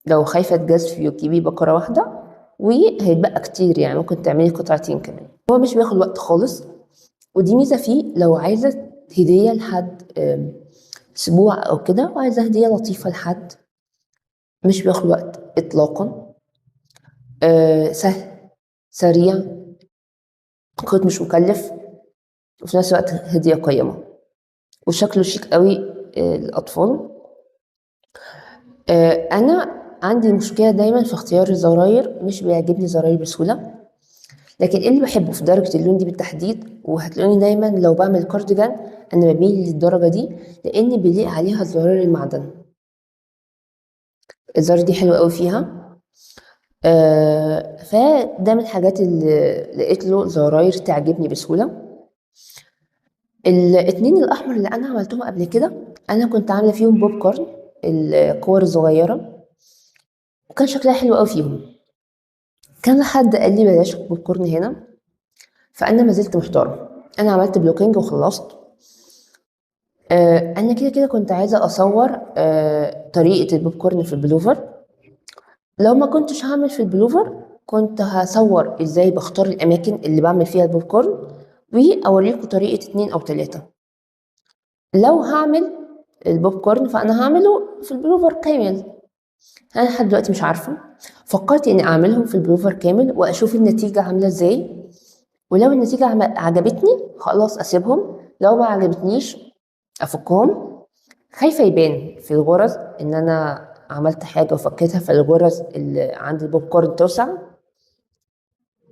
لو خايفة تجازفي وتجيبي بكرة واحدة، وهيتبقى كتير، يعني ممكن تعملي قطعتين كمان. هو مش بياخد وقت خالص، ودي ميزة فيه لو عايزة هدية لحد، أسبوع أو كده، وعايزة هدية لطيفة لحد، مش بياخد وقت إطلاقا. سهل سريع، خيط مش مكلف، وفي نفس الوقت هدية قيمة، وشكله شيك قوي للأطفال. أنا عندي مشكلة دايما في اختيار الزراير، مش بيعجبني زراير بسهولة، لكن اللي بحبه في درجة اللون دي بالتحديد، وهتلاقوني دايما لو بعمل كارديجان انا بميل للدرجة دي لان بيليق عليها زرار المعدن. الزرار دي حلوة قوي فيها. فده من الحاجات اللي لقيت له زراير تعجبني بسهولة. الاتنين الأحمر اللي أنا عملتهم قبل كده أنا كنت عاملة فيهم بوب كورن، الكور الصغيرة، وكان شكلها حلو قوي فيهم. كان حد قال لي بلاش بوب كورن هنا، فأنا ما زلت محتارة. أنا عملت blocking وخلصت. أنا كده كده كنت عايزة أصور طريقة البوب كورن في البلوفر. لو ما كنتش هعمل في البلوفر كنت هصور ازاي بختار الاماكن اللي بعمل فيها البوب كورن واوريكم طريقة 2 او 3. لو هعمل البوب كورن فانا هعمله في البلوفر كامل. انا لحد دلوقتي مش عارفة، فكرت اني اعملهم في البلوفر كامل واشوف النتيجة عاملة ازاي، ولو النتيجة عجبتني خلاص اسيبهم، لو ما عجبتنيش افكهم. خايفة يبان في الغرز ان انا عملت حاجة وفكيتها، فالغرز اللي عند البوب كورن توسع.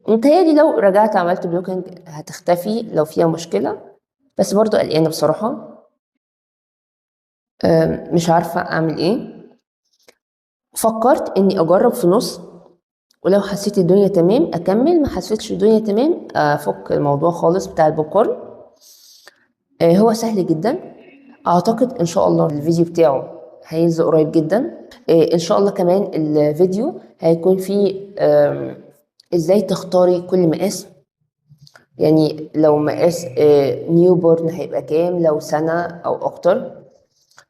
متهيألي لو رجعت عملت blocking هتختفي لو فيها مشكلة، بس برضو قلقانة بصراحة. مش عارفة أعمل إيه. فكرت إني أجرب في نص، ولو حسيت الدنيا تمام أكمل، ما حسيتش الدنيا تمام أفك الموضوع خالص بتاع البوب كورن. هو سهل جدا، أعتقد إن شاء الله الفيديو بتاعه هينزل قريب جدا. إن شاء الله كمان الفيديو هيكون فيه ازاي تختاري كل مقاس، يعني لو مقاس newborn هيبقى كام، لو سنة او اكتر.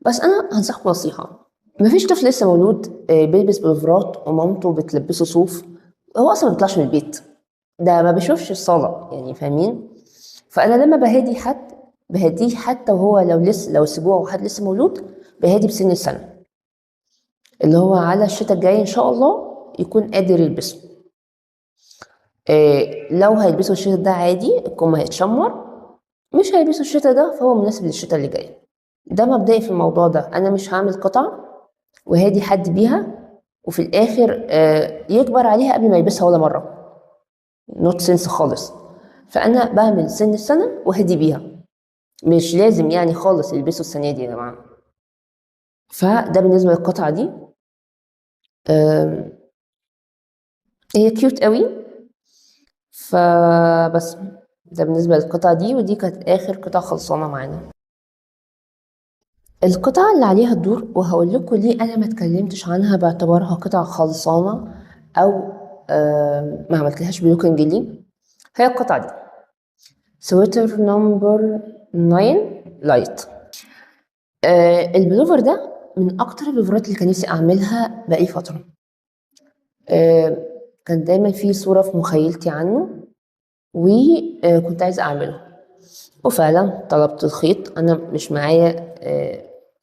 بس انا هنصحكم نصيحة، مفيش طفل لسه مولود بيلبس بلوفرات ومامته بتلبسه صوف، هو اصلا ما بيطلعش من البيت، ده ما بيشوفش الصالة، يعني فاهمين؟ فانا لما بهادي حد بهديه حتى وهو لو لسه، لو اسبوع وحد لسه مولود بهادي بسن السنة، اللي هو على الشتاء الجاي ان شاء الله يكون قادر يلبسه. لو هيلبسه الشتاء ده عادي الكم هيتشمر، مش هيلبسه الشتاء ده فهو مناسب للشتاء اللي جاي. ده مبدئي في الموضوع ده، انا مش هعمل قطعة وهادي حد بيها وفي الاخر يكبر عليها قبل ما يلبسها ولا مرة، not sense خالص. فانا بعمل سن السنة وهادي بيها، مش لازم يعني خالص يلبسوا السنة دي يا جماعة. فده بالنسبة للقطعة دي. هي cute قوي. فبس ده بالنسبة للقطعة دي، ودي كانت آخر قطعة خلصانة معانا. القطعة اللي عليها الدور، وهقول لكم ليه أنا ما اتكلمتش عنها باعتبارها قطعة خلصانة أو ما عملتلهاش blocking ليه، هي القطعة دي sweater number 9 light. البلوفر ده من أكتر البلوفرات اللي كان نفسي أعملها بقالي فترة. كان دايما في صورة في مخيلتي عنه وكنت عايزة أعمله، وفعلا طلبت الخيط. أنا مش معايا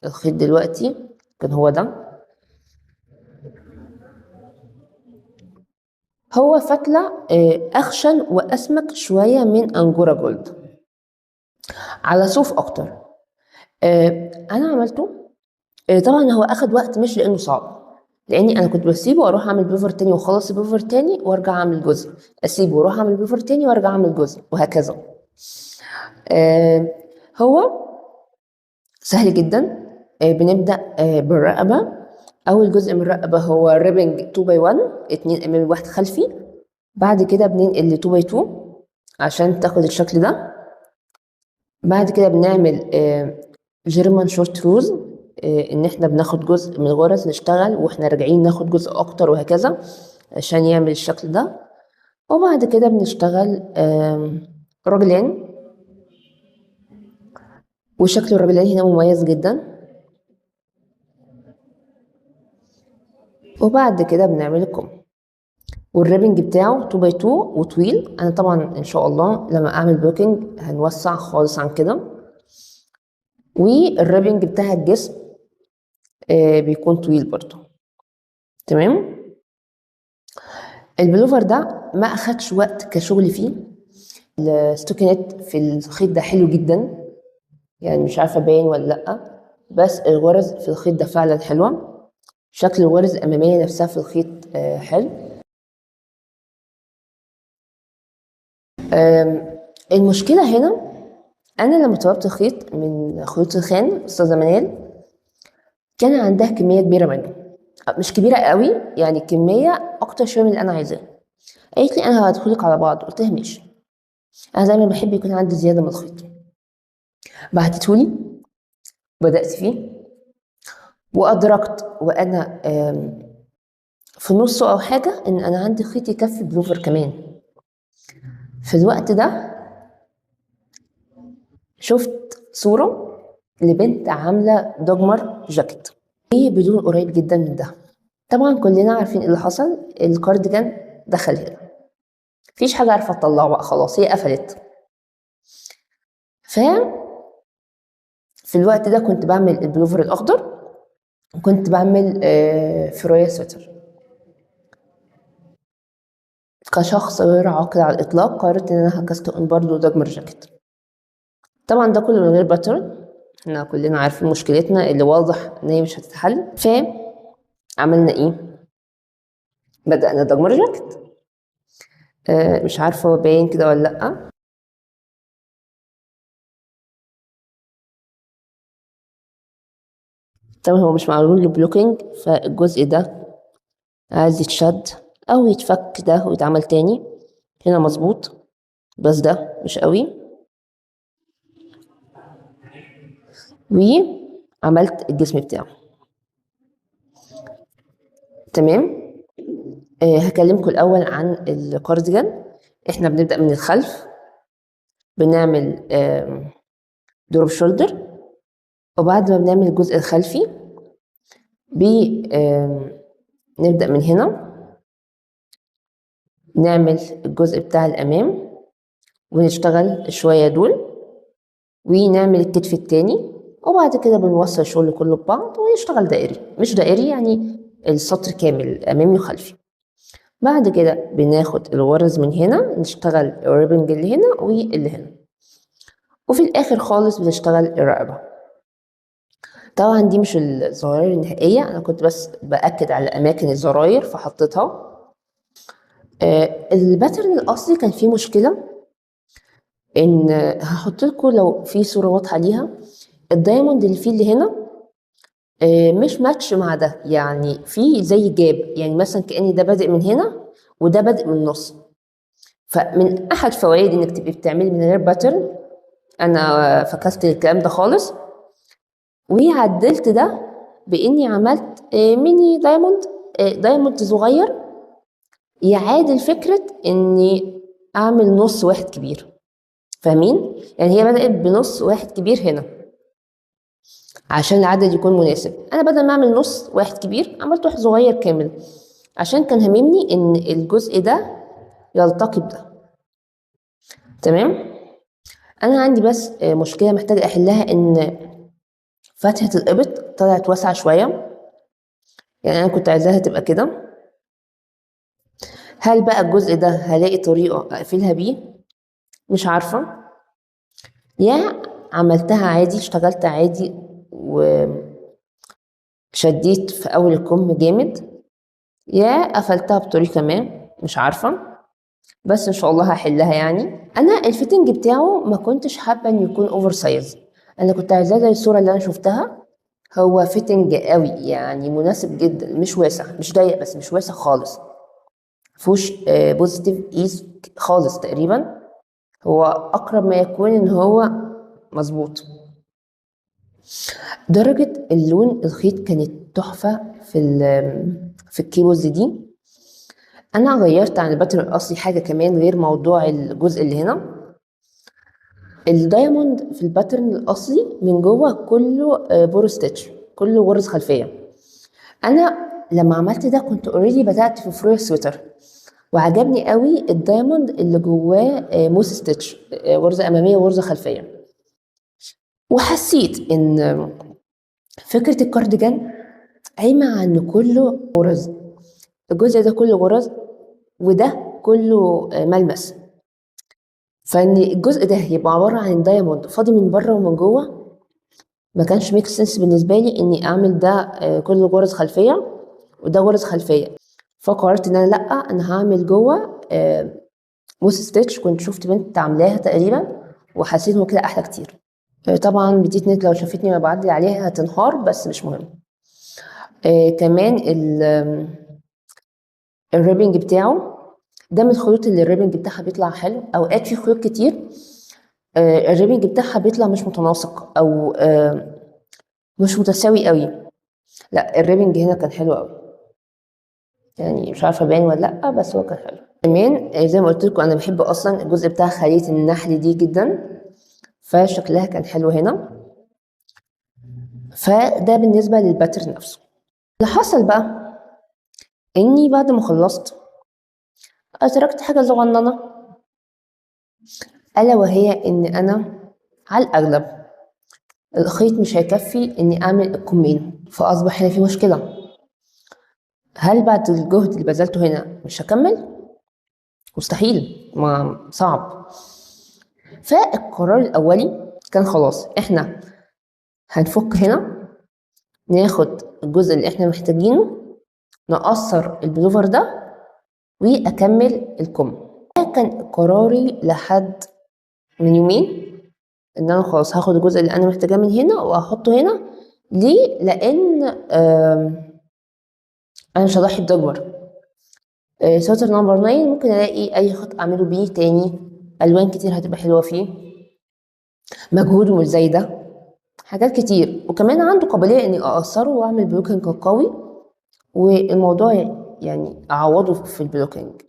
الخيط دلوقتي، كان هو ده. هو فتلة أخشن وأسمك شوية من أنجورا جولد، على صوف أكتر. أنا عملته. طبعا هو أخد وقت، مش لأنه صعب، لاني انا كنت بسيبه واروح اعمل بلوفر تاني واخلص البلوفر تاني وارجع اعمل جزء، اسيبه واروح اعمل بلوفر تاني وارجع اعمل جزء، وهكذا. هو سهل جدا. بنبدا بالرقبه. اول جزء من الرقبة هو ribbing 2 by 1، 2 امامي 1 خلفي. بعد كده بننقل ل 2 by 2 عشان تاخد الشكل ده. بعد كده بنعمل German short rows، ان احنا بناخد جزء من الغرز نشتغل واحنا راجعين ناخد جزء اكتر وهكذا عشان يعمل الشكل ده. وبعد كده بنشتغل raglan، وشكل ال raglan هنا مميز جدا. وبعد كده بنعمل الكم، وال ribbing بتاعه 2 by 2 وطويل. انا طبعا ان شاء الله لما اعمل blocking هنوسع خالص عن كده. وال ribbing بتاع الجسم بيكون طويل برضو. تمام. البلوفر ده ما اخدش وقت كشغل فيه. ال stockinette في الخيط ده حلو جدا، يعني مش عارفه باين ولا لا، بس الغرز في الخيط ده فعلا حلوة. شكل الغرز الامامية نفسها في الخيط حلو. المشكلة هنا انا لما طلبت خيط من خيوط الخان استاذه منال كان عندها كمية كبيرة منه، مش كبيرة قوي يعني، كمية اكتر شوية من اللي انا عايزاه. قالت لي انا هدخلك على بعض، قلت لها ماشي، انا دايما بحب يكون عندي زيادة من الخيط. بعتتهولي، بدات فيه وادركت وانا في نصه او حاجة ان انا عندي خيط يكفي بلوفر كمان. في الوقت ده شفت صوره لبنت عامله دogmar جاكيت بدون قريب جدا من ده. طبعا كلنا عارفين اللي حصل، الكارديجان دخل هنا، مفيش حاجة عارفه تطلعه بقى، خلاص هي قفلت. ف في الوقت ده كنت بعمل البلوفر الاخضر وكنت بعمل فرويا سويتر. كشخص غير عاقل على الاطلاق قررت ان انا ه cast on برضه Dagmar jacket. طبعا ده كله من غير pattern، احنا كلنا عارفين مشكلتنا اللي واضح ان هي مش هتتحل. ف عملنا ايه؟ بدأنا Dagmar jacket. مش عارفه هو باين كده ولا لا. طبعا هو مش معمول له blocking، فالجزء ده عايز يتشد او يتفك ده ويتعمل تاني. هنا مظبوط بس ده مش قوي. وعملت الجسم بتاعه تمام. هكلمكم الاول عن الكارديجان. احنا بنبدأ من الخلف، بنعمل drop shoulder، وبعد ما بنعمل الجزء الخلفي نبدأ من هنا نعمل الجزء بتاع الأمام ونشتغل شوية دول ونعمل الكتف التاني، وبعد كده بنوصل الشغل كله ببعض ونشتغل دائري، مش دائري يعني السطر كامل أمامي وخلفي. بعد كده بناخد الغرز من هنا نشتغل ال ribbing اللي هنا واللي هنا، وفي الآخر خالص بنشتغل الرقبة. طبعا دي مش الزراير النهائية، أنا كنت بس بأكد على أماكن الزراير فحطيتها. ال pattern الأصلي كان فيه مشكلة، إن هحط لكم لو في صورة واضحة ليها، ال diamond اللي فيه اللي هنا مش ماتش مع ده، يعني في زي gap، يعني مثلا كأن ده بادئ من هنا وده بادئ من النص. فمن أحد فوائد إنك تبقي بتعملي من غير pattern، أنا فكست الكلام ده خالص وعدلت ده بإني عملت mini diamond، diamond صغير يعادل فكرة إني أعمل نص واحد كبير، فاهمين؟ يعني هي بدأت بنص واحد كبير هنا عشان العدد يكون مناسب. أنا بدل ما أعمل نص واحد كبير عملت واحد صغير كامل، عشان كان هاممني إن الجزء ده يلتقي بده. تمام؟ أنا عندي بس مشكلة محتاجة أحلها، إن فتحة الإبط طلعت واسعة شوية، يعني أنا كنت عايزاها تبقى كده. هل بقى الجزء ده هلاقي طريقة أقفلها بيه؟ مش عارفة. يا عملتها عادي، اشتغلت عادي وشديت في أول الكم جامد، يا قفلتها بطريقة ما، مش عارفة، بس إن شاء الله هحلها. يعني أنا ال fitting بتاعه ما كنتش حابة إنه يكون oversize، أنا كنت عايزاه زي الصورة اللي أنا شفتها، هو fitting قوي يعني مناسب جدا، مش واسع مش ضيق، بس مش واسع خالص، مفيهوش positive ease خالص تقريبا، هو اقرب ما يكون ان هو مظبوط. درجة اللون الخيط كانت تحفة في ال cables دي. انا غيرت عن ال pattern الاصلي حاجة كمان غير موضوع الجزء اللي هنا. ال diamond في ال pattern الاصلي من جوه كله purl stitch، كله غرز خلفية. انا لما عملت ده كنت already بدأت في فروع سويتر، وعجبني قوي ال diamond اللي جواه moose stitch، غرزة أمامية وغرزة خلفية. وحسيت إن فكرة الكارديجان قايمة عن إن كله غرز، الجزء ده كله غرز وده كله ملمس، فإن الجزء ده يبقى عبارة عن diamond فاضي من بره ومن جوه ما كانش make sense بالنسبة لي إني أعمل ده كله غرز خلفية وده غرز خلفية. فقررت إن أنا لأ، أنا هعمل جوه moss stitch كنت شفت بنت عاملاها تقريبا وحسيت انه كده احلى كتير. طبعا PetiteKnit لو شافتني وانا بعدي عليها هتنهار، بس مش مهم. كمان ال ribbing بتاعه ده من الخيوط اللي ال ribbing بتاعها بيطلع حلو. اوقات في خيوط كتير ال ribbing بتاعها بيطلع مش متناسق او مش متساوي قوي. لا ال ribbing هنا كان حلو قوي، يعني مش عارفه باين ولا لا، بس هو كان حلو. كمان زي ما قلت لكم انا بحب اصلا الجزء بتاع خليه النحل دي جدا، فشكلها كان حلو هنا. فده بالنسبة لل pattern نفسه. اللي حصل بقى اني بعد ما خلصت اتركت حاجة صغننه، الا وهي ان انا على الاغلب الخيط مش هيكفي اني اعمل الكمين، فاصبح هنا في مشكلة. هل بعد الجهد اللي بذلته هنا مش هكمل؟ مستحيل، ما صعب. فالقرار الاولي كان خلاص احنا هنفك هنا، ناخد الجزء اللي احنا محتاجينه، نقصر البلوفر ده واكمل الكم. ده كان قراري لحد من يومين، ان انا خلاص هاخد الجزء اللي انا محتاجاه من هنا واحطه هنا. ليه؟ لان انا مش هضحي بدجمر. sweater number 9 ممكن الاقي اي خط اعمله بيه تاني، الوان كتير هتبقى حلوة فيه، مجهوده مش زي ده، حاجات كتير. وكمان عنده قابلية اني اقصره واعمل blocking قوي، والموضوع يعني اعوضه في ال blocking.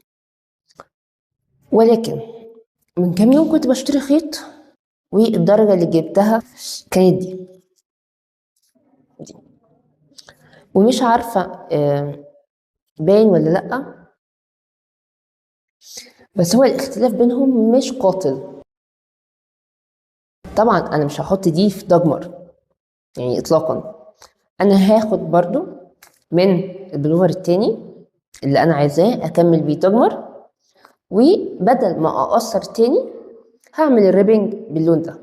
ولكن من كام يوم كنت بشتري خيط، والدرجة اللي جبتها كانت دي، ومش عارفه باين ولا لأ، بس هو الاختلاف بينهم مش قاتل. طبعا انا مش هحط دي في دجمر يعني اطلاقا، انا هاخد برضو من البلوفر التاني اللي انا عايزاه اكمل بيه دجمر، وبدل ما اقصر تاني هعمل ال ribbing باللون ده.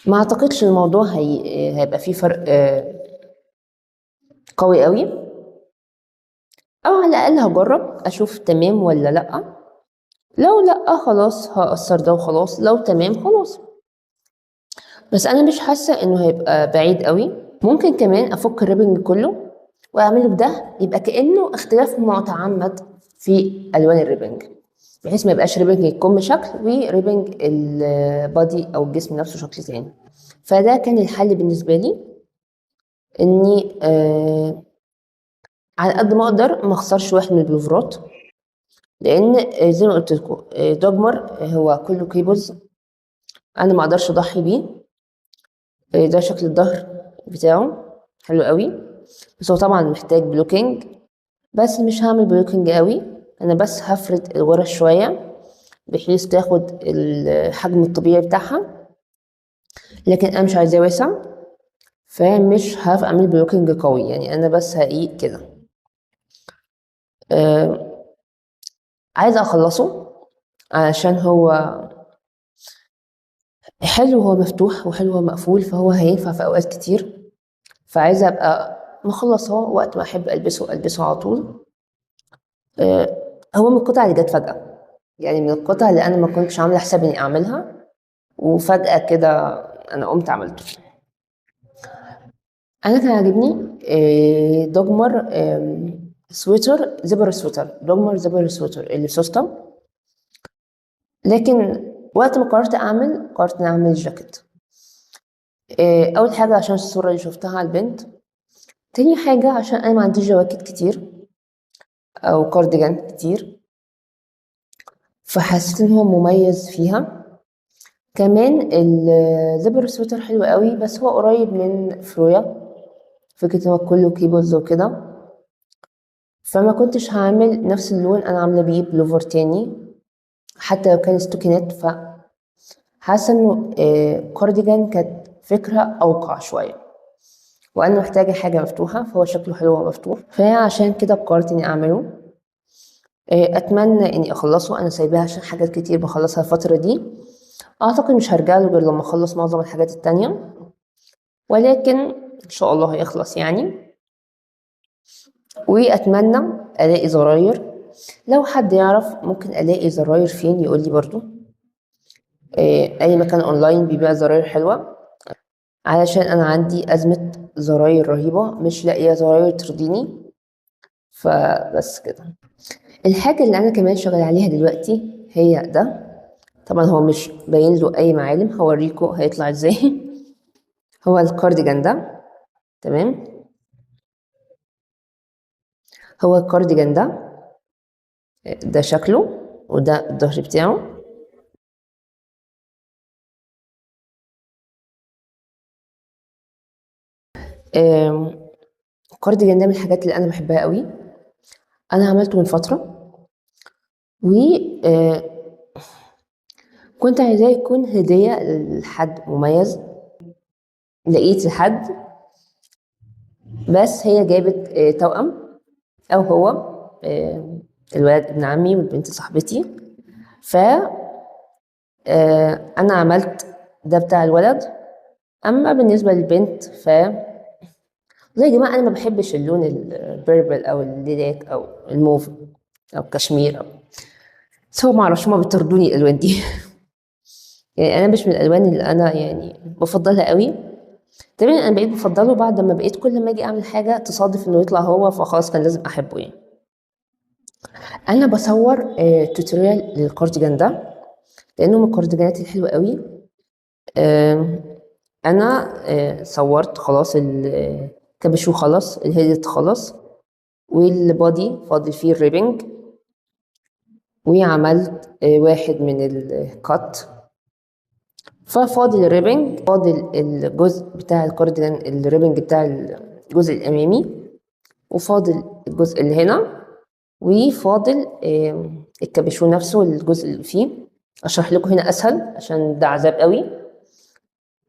ما اعتقدش الموضوع هيبقى فيه فرق قوي قوي، او على الاقل هجرب اشوف تمام ولا لا. لو لا خلاص هقصر ده وخلاص، لو تمام خلاص. بس انا مش حاسه انه هيبقى بعيد قوي. ممكن كمان افك ال ribbing كله واعمله بده، يبقى كانه اختلاف متعمد في الوان ال ribbing، بحيث ما يبقاش ribbing الكم شكل و ribbing ال body او الجسم نفسه شكل تاني. فده كان الحل بالنسبة لي، اني على قد ما اقدر ما اخسرش واحد من البلوفرات، لان زي ما قلت لكم دوجمر هو كله cables، انا ما اقدرش اضحي بيه. ده شكل الظهر بتاعه حلو قوي، بس هو طبعا محتاج blocking، بس مش هعمل blocking قوي، انا بس هفرد الغرز شوية بحيث تاخد الحجم الطبيعي بتاعها، لكن انا مش عايزاه واسع، فمش هعمل blocking قوي، يعني انا بس هقيق كده. عايزه اخلصه علشان هو حلو، هو مفتوح وحلو هو مقفول، فهو هينفع في اوقات كتير، فعايزه ابقى مخلصاه وقت ما احب البسه البسه على طول. هو من القطع اللي جت فجأة، يعني من القطع اللي انا ما كنتش عامله حساب اني اعملها، وفجأة كده انا قمت عملته. انا كان عاجبني دوجمر sweater zipper sweater، دوجمر zipper sweater اللي سوسته، لكن وقت ما قررت اعمل، قررت اني اعمل جاكيت. اول حاجة عشان الصورة اللي شفتها على البنت، تاني حاجة عشان انا ما عنديش جواكت كتير او كارديجان كتير، فحسيت ان هو مميز فيها. كمان ال zipper sweater حلو قوي، بس هو قريب من فرويا، فكرة ان هو كله cables وكده، فما كنتش هعمل نفس اللون انا عامله بيه بلوفر تاني حتى لو كان stockinette. فحاسه انه كارديجان كانت فكرة اوقع شوية، وانا محتاجه حاجة مفتوحة، فهو شكله حلو ومفتوح، فعشان كده قررت اني اعمله. اتمنى اني اخلصه، انا سايباه عشان حاجات كتير بخلصها الفترة دي، اعتقد مش هرجع له غير لما اخلص معظم الحاجات التانية، ولكن ان شاء الله هيخلص يعني. واتمنى الاقي زراير لو حد يعرف ممكن الاقي زراير فين يقول لي برضو، اي مكان اونلاين بيبيع زراير حلوة، علشان انا عندي ازمة زراير رهيبة، مش لاقيه زراير ترضيني. فبس كده. الحاجة اللي انا كمان شغالة عليها دلوقتي هي ده، طبعا هو مش باين له اي معالم، هوريكم هيطلع ازاي. هو الكارديجان ده، تمام، هو الكارديجان ده، ده شكله وده الظهر بتاعه. الكارديجان ده من الحاجات اللي انا بحبها قوي، انا عملته من فترة و كنت عايزاه يكون هديه لحد مميز. لقيت الحد، بس هي جابت توأم، او هو الولد ابن عمي والبنت صاحبتي، ف انا عملت ده بتاع الولد. اما بالنسبة للبنت ف والله يا جماعة انا ما بحبش اللون ال purple او ال lilac او الموف او الكشمير او بس هو ما اعرفش هما بيطردوني الالوان دي. يعني انا مش من الالوان اللي انا يعني بفضلها قوي. تقريبا انا بقيت بفضله بعد ما بقيت كل ما اجي اعمل حاجة تصادف انه يطلع هو، فخلاص كان لازم احبه. يعني انا بصور tutorial للكارديجان ده لانه من الكارديجانات الحلوة قوي. انا صورت خلاص الكابيشو، خلاص ال head خلاص، وال body فاضل فيه ال ribbing، وعملت واحد من ال cut، ففاضل ال ribbing، فاضل الجزء بتاع الكارديجان ال ribbing بتاع الجزء الامامي، وفاضل الجزء اللي هنا، وفاضل الكابيشو نفسه الجزء اللي فيه. اشرح لكم هنا اسهل عشان ده عذاب قوي.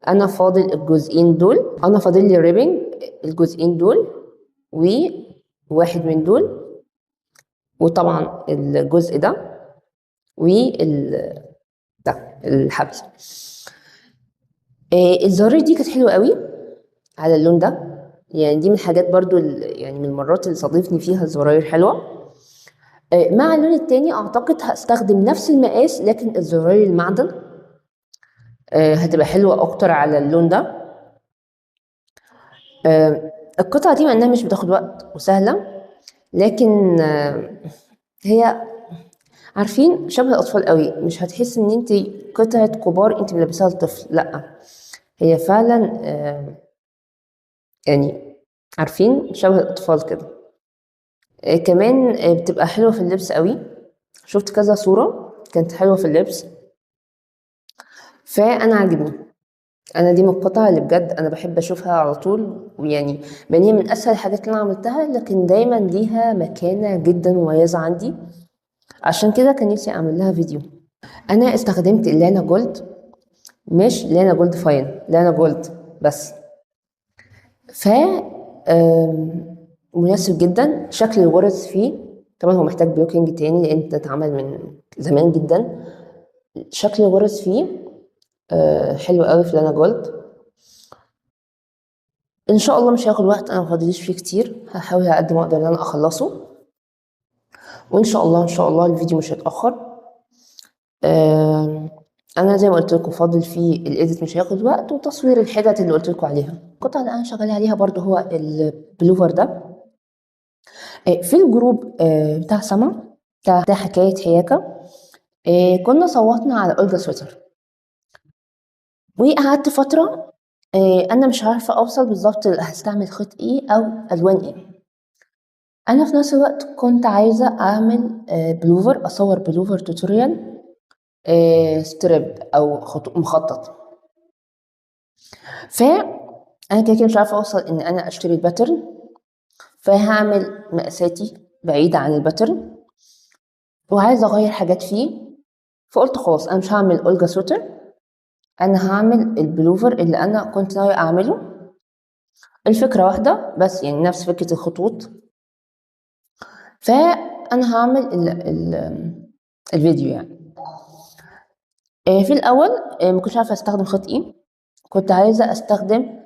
انا فاضل الجزئين دول، انا فاضل لي ال ribbing الجزئين دول وواحد من دول، وطبعا الجزء ده وال ده الحبل. الزرار دي كانت حلوة قوي على اللون ده، يعني دي من الحاجات برضو يعني من المرات اللي صادفني فيها الزراير حلوة. مع اللون التاني اعتقد هستخدم نفس المقاس لكن الزراير المعدن هتبقى حلوة اكتر على اللون ده. القطعة دي مع انها مش بتاخد وقت وسهلة، لكن هي عارفين شبه الاطفال قوي، مش هتحس ان انت قطعه كبار انت ملبساها لطفل، لا هي فعلا يعني عارفين شبه الاطفال كده. كمان بتبقى حلوة في اللبس قوي، شفت كذا صوره كانت حلوة في اللبس، فانا عاجبني. انا دي من القطع اللي بجد انا بحب اشوفها على طول، ويعني بان هي من اسهل الحاجات اللي انا عملتها، لكن دايما ليها مكانه جدا مميزة عندي، عشان كده كان نفسي اعمل لها فيديو. انا استخدمت لانا جولد، مش لانا جولد fine، لانا جولد بس، ف مناسب جدا. شكل الغرز فيه طبعا هو محتاج blocking تاني لان ده اتعمل من زمان جدا. شكل الغرز فيه حلو قوي في لانا جولد. ان شاء الله مش هياخد وقت، انا مفضليش فيه كتير، هحاول على قد ما اقدر ان انا اخلصه، وان شاء الله ان شاء الله الفيديو مش هيتاخر. انا زي ما قلت لكم فاضل فيه ال edit مش هياخد وقت، وتصوير الحتت اللي قلت لكم عليها. القطعة اللي انا شغالة عليها برضو هو البلوفر ده. في ال group بتاع سما بتاع حكاية حياكه، كنا صوتنا على اولجا سويتر، وقعدت فترة انا مش عارفه اوصل بالظبط هستعمل خيط ايه او الوان ايه. انا في نفس الوقت كنت عايزه اعمل بلوفر، اصور بلوفر tutorial strip او مخطط، فانا كده كده مش عارفه اوصل ان انا اشتري ال pattern، فهعمل مقاساتي بعيدة عن ال pattern وعايزه اغير حاجات فيه. فقلت خلاص انا مش هعمل اولجا سويتر، انا هعمل البلوفر اللي انا كنت ناوية اعمله. الفكرة واحدة بس، يعني نفس فكرة الخطوط، فانا هعمل ال ال الفيديو. يعني في الاول ما كنتش عارفه استخدم خيط ايه، كنت عايزه استخدم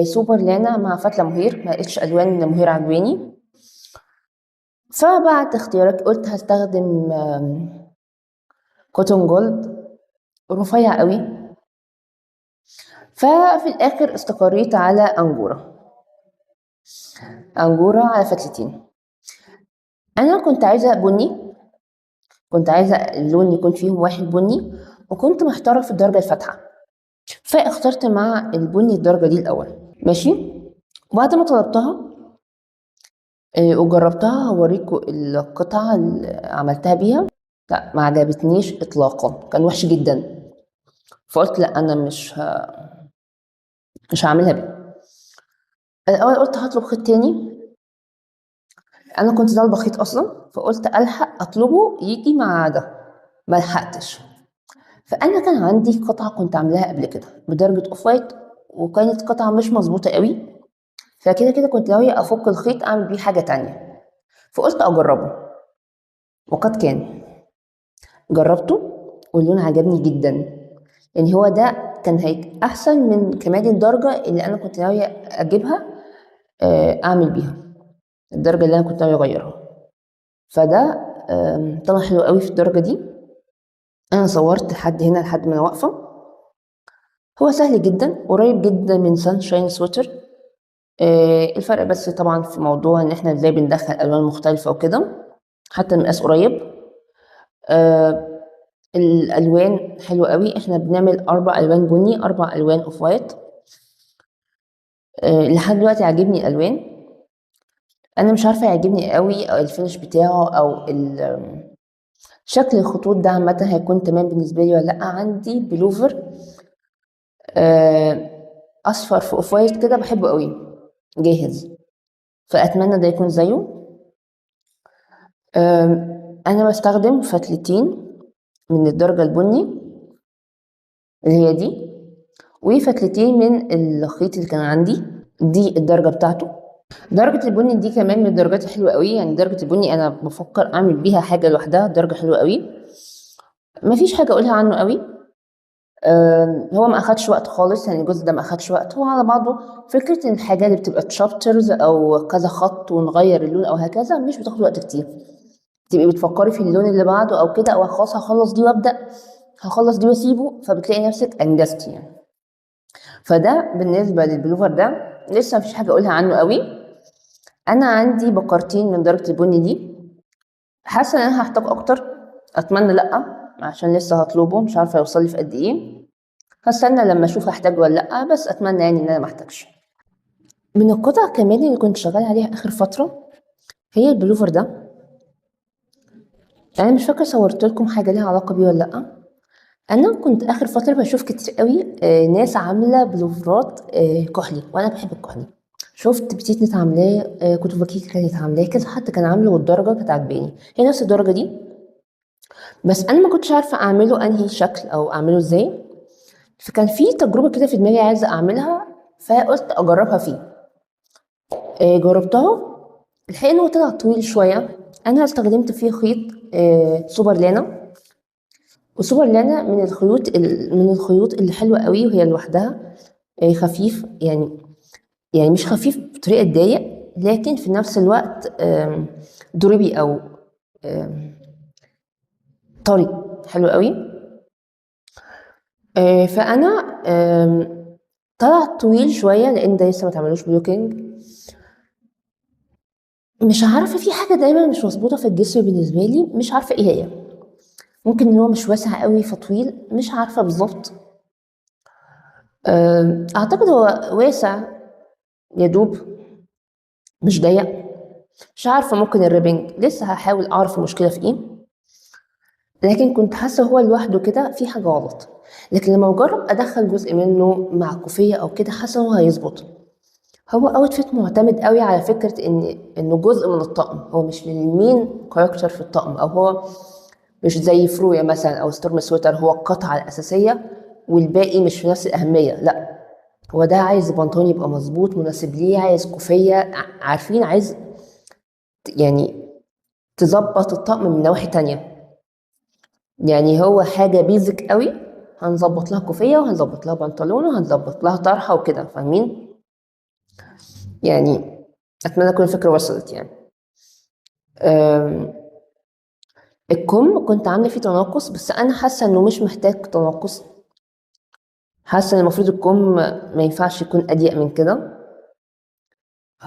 سوبر لانا مع فتله مهير، ما لقيتش الوان مهير عجباني. فبعد اختيارات قلت هستخدم cotton gold رفيع قوي. ففي الاخر استقريت على انجورا، انجورا على فتلتين. انا كنت عايزه بني، كنت عايزه اللون يكون فيهم واحد بني، وكنت محتارة في الدرجة الفاتحة، فاخترت مع البني الدرجة دي الاول. ماشي، وبعد ما طلبتها وجربتها هوريكم القطعة اللي عملتها بيها. لا، ما عجبتنيش اطلاقا، كان وحش جدا، فقلت لا انا مش هعملها بيه. الاول قلت هطلب خيط تاني، انا كنت طالبه خيط اصلا، فقلت الحق اطلبه يجي مع ده، ما لحقتش. فانا كان عندي قطعه كنت عاملاها قبل كده بدرجة off white، وكانت قطعه مش مظبوطة قوي، فكده كده كنت ناوية افك الخيط اعمل بيه حاجة تانية، فقلت اجربه، وقد كان. جربته واللون عجبني جدا، يعني هو ده كان هيك احسن من كمان الدرجة اللي انا كنت ناوية اجيبها، اعمل بيها الدرجة اللي انا كنت ناوية اغيرها. فده طلع حلو قوي في الدرجة دي. انا صورت لحد هنا لحد ما انا واقفة. هو سهل جدا، قريب جدا من sunshine sweater. الفرق بس طبعا في موضوع ان احنا ازاي بندخل الوان مختلفة وكده، حتى المقاس قريب. الالوان حلوة قوي، احنا بنعمل 4 الوان بني، 4 الوان off white. لحد دلوقتي عاجبني الالوان. انا مش عارفه يعجبني قوي او ال finish بتاعه او شكل الخطوط ده عامة هيكون تمام بالنسبة لي ولا لا. عندي بلوفر، اصفر في off white كده، بحبه قوي، جاهز، فاتمنى ده يكون زيه. انا بستخدم فتلتين من الدرجة البني اللي هي دي، وفتلتين من الخيط اللي كان عندي دي الدرجة بتاعته. درجه البني دي كمان من الدرجات الحلوة قوي، يعني درجه البني انا بفكر اعمل بيها حاجة لوحدها، درجه حلوة قوي، مفيش حاجة اقولها عنه قوي. هو ما اخدش وقت خالص، يعني الجزء ده ما اخدش وقت، هو على بعضه. فكرة ان الحاجة اللي بتبقى chapters او كذا خط ونغير اللون او هكذا مش بتاخد وقت كتير، تبقي بتفكري في اللون اللي بعده او كده، او خلاص هخلص دي وابدا، هخلص دي واسيبه، فبتلاقي نفسك انجزتي. فده بالنسبة للبلوفر ده لسه مفيش حاجة اقولها عنه قوي. انا عندي بكرتين من درجه البني دي، حاسه ان انا هحتاج اكتر، اتمنى لا عشان لسه هطلبه، مش عارفه يوصل لي في قد ايه، هستنى لما اشوف هحتاج ولا لا، بس اتمنى ان انا ما احتاجش. من القطع كمان اللي كنت شغالة عليها اخر فترة هي البلوفر ده. انا مش فاكره صورت لكم حاجة ليها علاقة بيه ولا لا. انا كنت اخر فترة بشوف كتير قوي، ناس عامله بلوفرات، كحلي، وانا بحب الكحلي. شفت بتيت نت عاملاه، كوتوفاكي كانت عاملاه، كذا حد كان عامله، والدرجة كانت عاجباني، هي نفس الدرجة دي، بس انا ما كنتش عارفه اعمله انهي شكل او اعمله ازاي. فكان في تجربه كده في دماغي عايزه اعملها، فقلت اجربها فيه. جربتها، الحقيقة انه طلع طويل شوية. انا استخدمت فيه خيط، سوبر لانا، وسوبر لانا من الخيوط اللي حلوة قوي، وهي لوحدها، خفيف، يعني مش خفيف بطريقة تضايق، لكن في نفس الوقت، drapey او، طري، حلو قوي. فانا، طلع طويل شوية لان ده لسه ما اتعملوش blocking. مش عارفه، في حاجة دايما مش مظبوطة في الجسم بالنسبة لي، مش عارفه ايه هي. ممكن ان هو مش واسع قوي فطويل، مش عارفه بالظبط. اعتقد هو واسع يدوب، مش ضيق، مش عارفه. ممكن ال ribbing، لسه هحاول اعرف المشكلة في ايه، لكن كنت حاسه هو لوحده كده في حاجة غلط. لكن لما اجرب ادخل جزء منه مع كوفيه او كده، حاسه هو هيظبط. هو outfit معتمد قوي على فكرة انه جزء من الطقم، هو مش ال main character في الطقم، او هو مش زي فرويا مثلا او storm sweater، هو القطعة الاساسية والباقي مش في نفس الاهمية. لا، هو ده عايز بنطلون يبقى مظبوط مناسب ليه، عايز كوفيه، عارفين، عايز تظبط الطقم من نواحي تانية. هو حاجة basic قوي، هنظبط لها كوفيه وهنظبط لها بنطلون وهنظبط لها طرحه وكده، فاهمين؟ اتمنى تكون الفكرة وصلت. الكم كنت عامله فيه تناقص، بس انا حاسه انه مش محتاج تناقص، حاسه ان المفروض الكم ما ينفعش يكون اضيق من كده،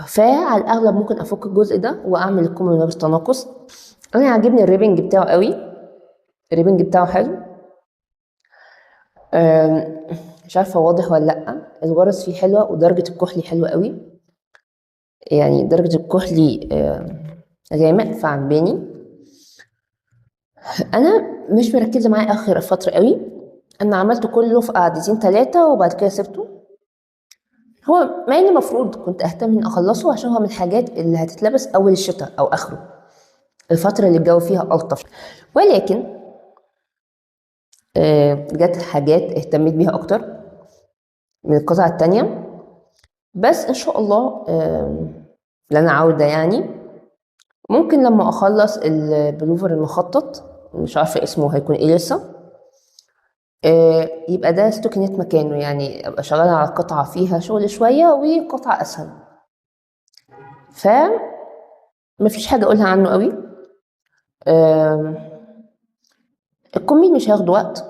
فعلى الاغلب ممكن افك الجزء ده واعمل الكم من غير تناقص. انا عاجبني ال ribbing بتاعه قوي، ال ribbing بتاعه حلو. مش عارفه واضح ولا لا، الغرز فيه حلوة ودرجة الكحلي حلوة قوي، يعني درجه الكحلي غامق فعجباني. انا مش مركزه معاه اخر فترة قوي، انا عملته كله في قعدتين 3 وبعد كده سبته. هو مع ان المفروض كنت اهتم ان اخلصه عشان هو من الحاجات اللي هتتلبس اول الشتاء او اخره، الفترة اللي الجو فيها الطف، ولكن جت حاجات اهتميت بيها اكتر من القطعة التانية. بس ان شاء الله لنا عوده، يعني ممكن لما اخلص البلوفر المخطط، مش عارفه اسمه هيكون ايه لسه، يبقى ده stockinette مكانه، يعني ابقى شغالة على قطعه فيها شغل شوية وقطعه اسهل. ف مفيش حاجة اقولها عنه قوي. الكمين مش هياخد وقت،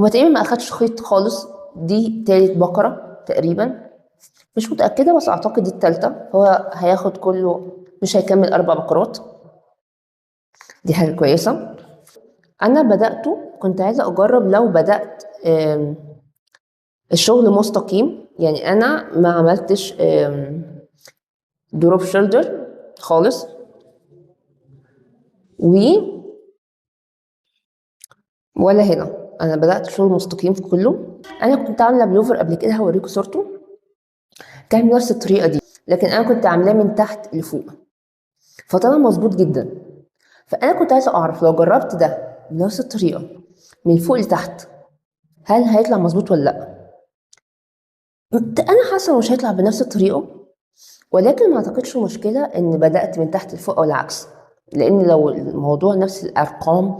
هو تقريبا ما اخدش خيط خالص، دي تالت بقرة تقريبا، مش متاكدة بس اعتقد دي التالتة، هو هياخد كله، مش هيكمل 4 بقرات، دي حاجة كويسة. انا بدأته كنت عايزه اجرب لو بدأت الشغل مستقيم، يعني انا ما عملتش drop shoulder خالص، ولا هنا انا بدأت شغل مستقيم كله. انا كنت عامله بلوفر قبل كده هوريكم صورته، كان بنفس الطريقة دي، لكن انا كنت عاملاه من تحت لفوق فطلع مظبوط جدا. فانا كنت عايزه اعرف لو جربت ده بنفس الطريقة من فوق لتحت هل هيطلع مظبوط ولا لا. انا حاسه انه مش هيطلع بنفس الطريقة، ولكن ما اعتقدش مشكلة ان بدات من تحت لفوق او العكس، لان لو الموضوع نفس الارقام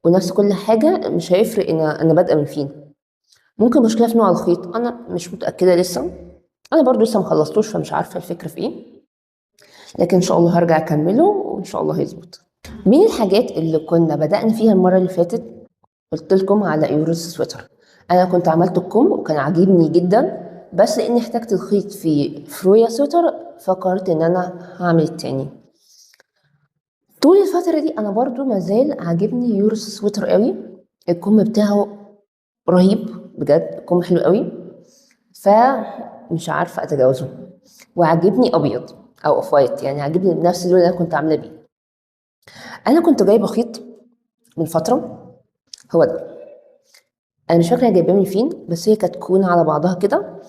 ونفس كل حاجة مش هيفرق ان انا بادئه من فين. ممكن مشكلة في نوع الخيط، انا مش متاكدة لسه، انا برضو لسه مخلصتوش فمش عارفه الفكرة في ايه، لكن ان شاء الله هرجع اكمله وان شاء الله هيظبط. من الحاجات اللي كنا بدأنا فيها المرة اللي فاتت قلت لكم على يوروس سويتر، انا كنت عملت الكم وكان عاجبني جدا، بس لاني احتجت الخيط في فرويا سويتر فقررت ان انا هعمل التاني. طول الفترة دي انا برضو مازال عاجبني يوروس سويتر قوي، الكم بتاعه رهيب بجد، الكم حلو قوي، فمش عارفة اتجاوزه، وعاجبني ابيض او off white، يعني عاجبني بنفس اللون اللي انا كنت عاملاه بيه. انا كنت جايبه خيط من فترة، هو ده، انا مش فاكره جايباه من فين، بس هي كانت كون على بعضها كده،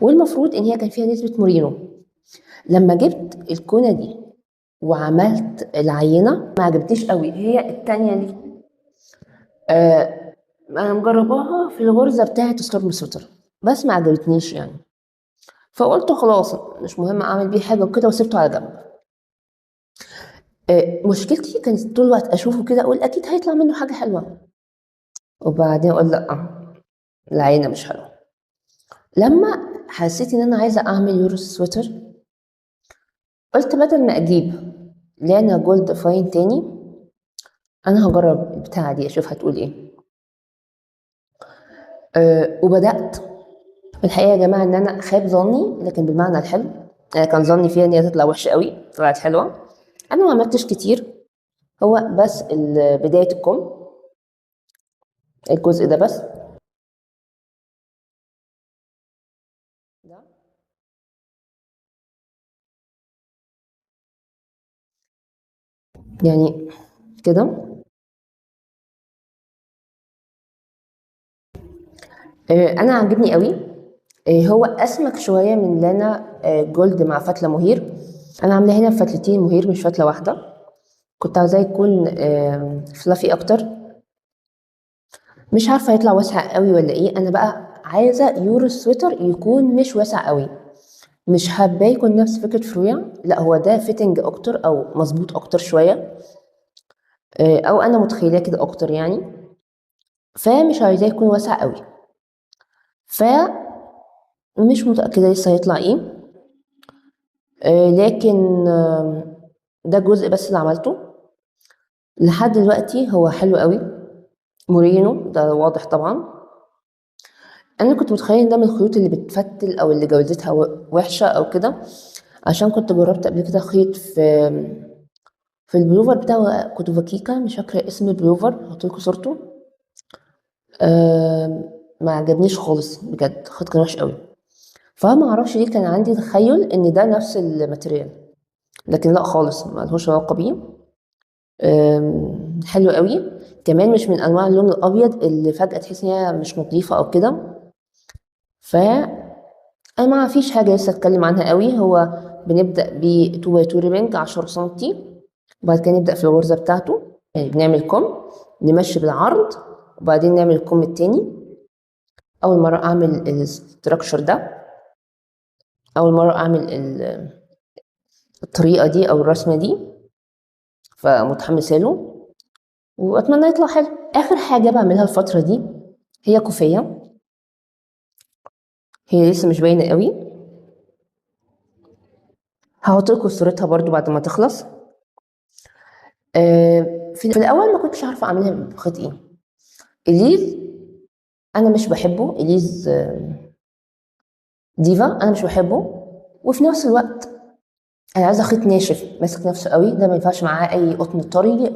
والمفروض ان هي كان فيها نسبه مورينو. لما جبت الكونه دي وعملت العينة ما عجبتنيش قوي، هي التانية دي انا مجرباها في الغرزه بتاعه storm sweater بس ما عجبتنيش يعني، فقلت خلاص مش مهم اعمل بيه حاجة وكده، وسبته على جنب. مشكلتي كانت طول الوقت اشوفه كده اقول اكيد هيطلع منه حاجة حلوة، وبعدين اقول لا العينة مش حلوة. لما حسيت ان انا عايزه اعمل يورو سويتر قلت بدل ما اجيب لانا جولد fine تاني انا هجرب البتاعه دي اشوف هتقول ايه. وبدات. الحقيقة يا جماعة ان انا خاب ظني، لكن بالمعنى الحلو، انا كان ظني فيها ان هي تطلع وحشة قوي، طلعت حلوة. انا ما عملتش كتير، هو بس بداية الكم الجزء ده بس، يعني كده. انا عجبني قوي. هو اسمك شوية من لانا جولد مع فتله مهير. انا عامله هنا فتلتين مهير مش فتله واحدة، كنت عاوزاه يكون fluffy اكتر، مش عارفه هيطلع واسع قوي ولا ايه. انا بقى عايزه يورو سويتر يكون مش واسع قوي، مش حابة يكون نفس فكرة فرويا، لا هو ده fitting اكتر او مظبوط اكتر شوية، او انا متخيلاه كده اكتر يعني، فمش عايزاه يكون واسع قوي، فمش متاكدة لسه هيطلع ايه. لكن ده الجزء بس اللي عملته لحد دلوقتي. هو حلو قوي، مورينو ده واضح طبعا. انا كنت متخيله ان ده من الخيوط اللي بتفتل او اللي جودتها وحشة او كده، عشان كنت جربت قبل كده خيط في البلوفر بتاع كوتوفاكيكا، مش فاكره اسم البلوفر، هحط لكم صورته. ما عجبنيش خالص بجد، الخيط كان وحش قوي. فما اعرفش ليه كان عندي تخيل ان ده نفس ال material، لكن لا خالص، ما لهوش علاقة بيه. حلو قوي كمان، مش من انواع اللون الابيض اللي فجاة تحس ان هي مش نظيفة او كده. ف انا ما فيش حاجة لسه اتكلم عنها قوي. هو بنبدا ب 2 by 2 ribbing 10 سنتي، وبعد كده نبدا في الغرزه بتاعته، يعني بنعمل كم نمشي بالعرض وبعدين نعمل الكم التاني. اول مرة اعمل ال structure ده، اول مرة اعمل الطريقة دي او الرسمة دي، فمتحمسه له واتمنى يطلع حلو. اخر حاجة بعملها الفترة دي هي كوفيه، هي لسه مش باينة قوي، هحط لكم صورتها برضو بعد ما تخلص. في الاول ما كنتش عارفه اعملها بخيط ايه. اليز انا مش بحبه، اليز ديفا انا مش بحبه، وفي نفس الوقت انا عايزه خيط ناشف ماسك نفسه قوي، ده ما ينفعش معاه اي قطن طري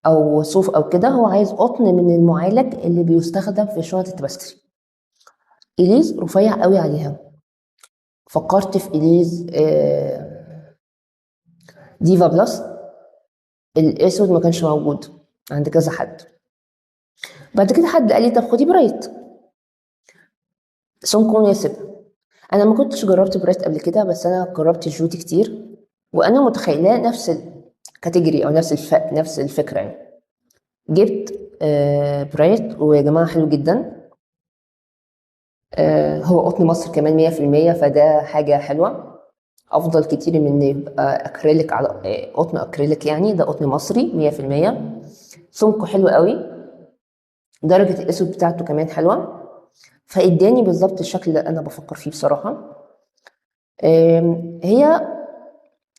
او صوف او كده، هو عايز قطن من المعالج اللي بيستخدم في شنط التبستري. اليز رفيع قوي عليها. فكرت في اليز ديفا بلس، الاسود ما كانش موجود عند كذا حد. بعد كده حد قال لي طب خدي برايت، سمكة مناسب. انا ما كنتش جربت برايت قبل كده، بس انا جربت جودي كتير، وانا متخيلاه نفس ال category او نفس الفكرة يعني. جبت برايت ويا جماعة حلو جدا. هو قطن مصر كمان 100%، فده حاجة حلوة، افضل كتير من ان يبقى اكريليك على قطن اكريليك يعني، ده قطن مصري 100%. سمكة حلو قوي، درجه الاسود بتاعته كمان حلوة، فاداني بالظبط الشكل اللي انا بفكر فيه بصراحة. هي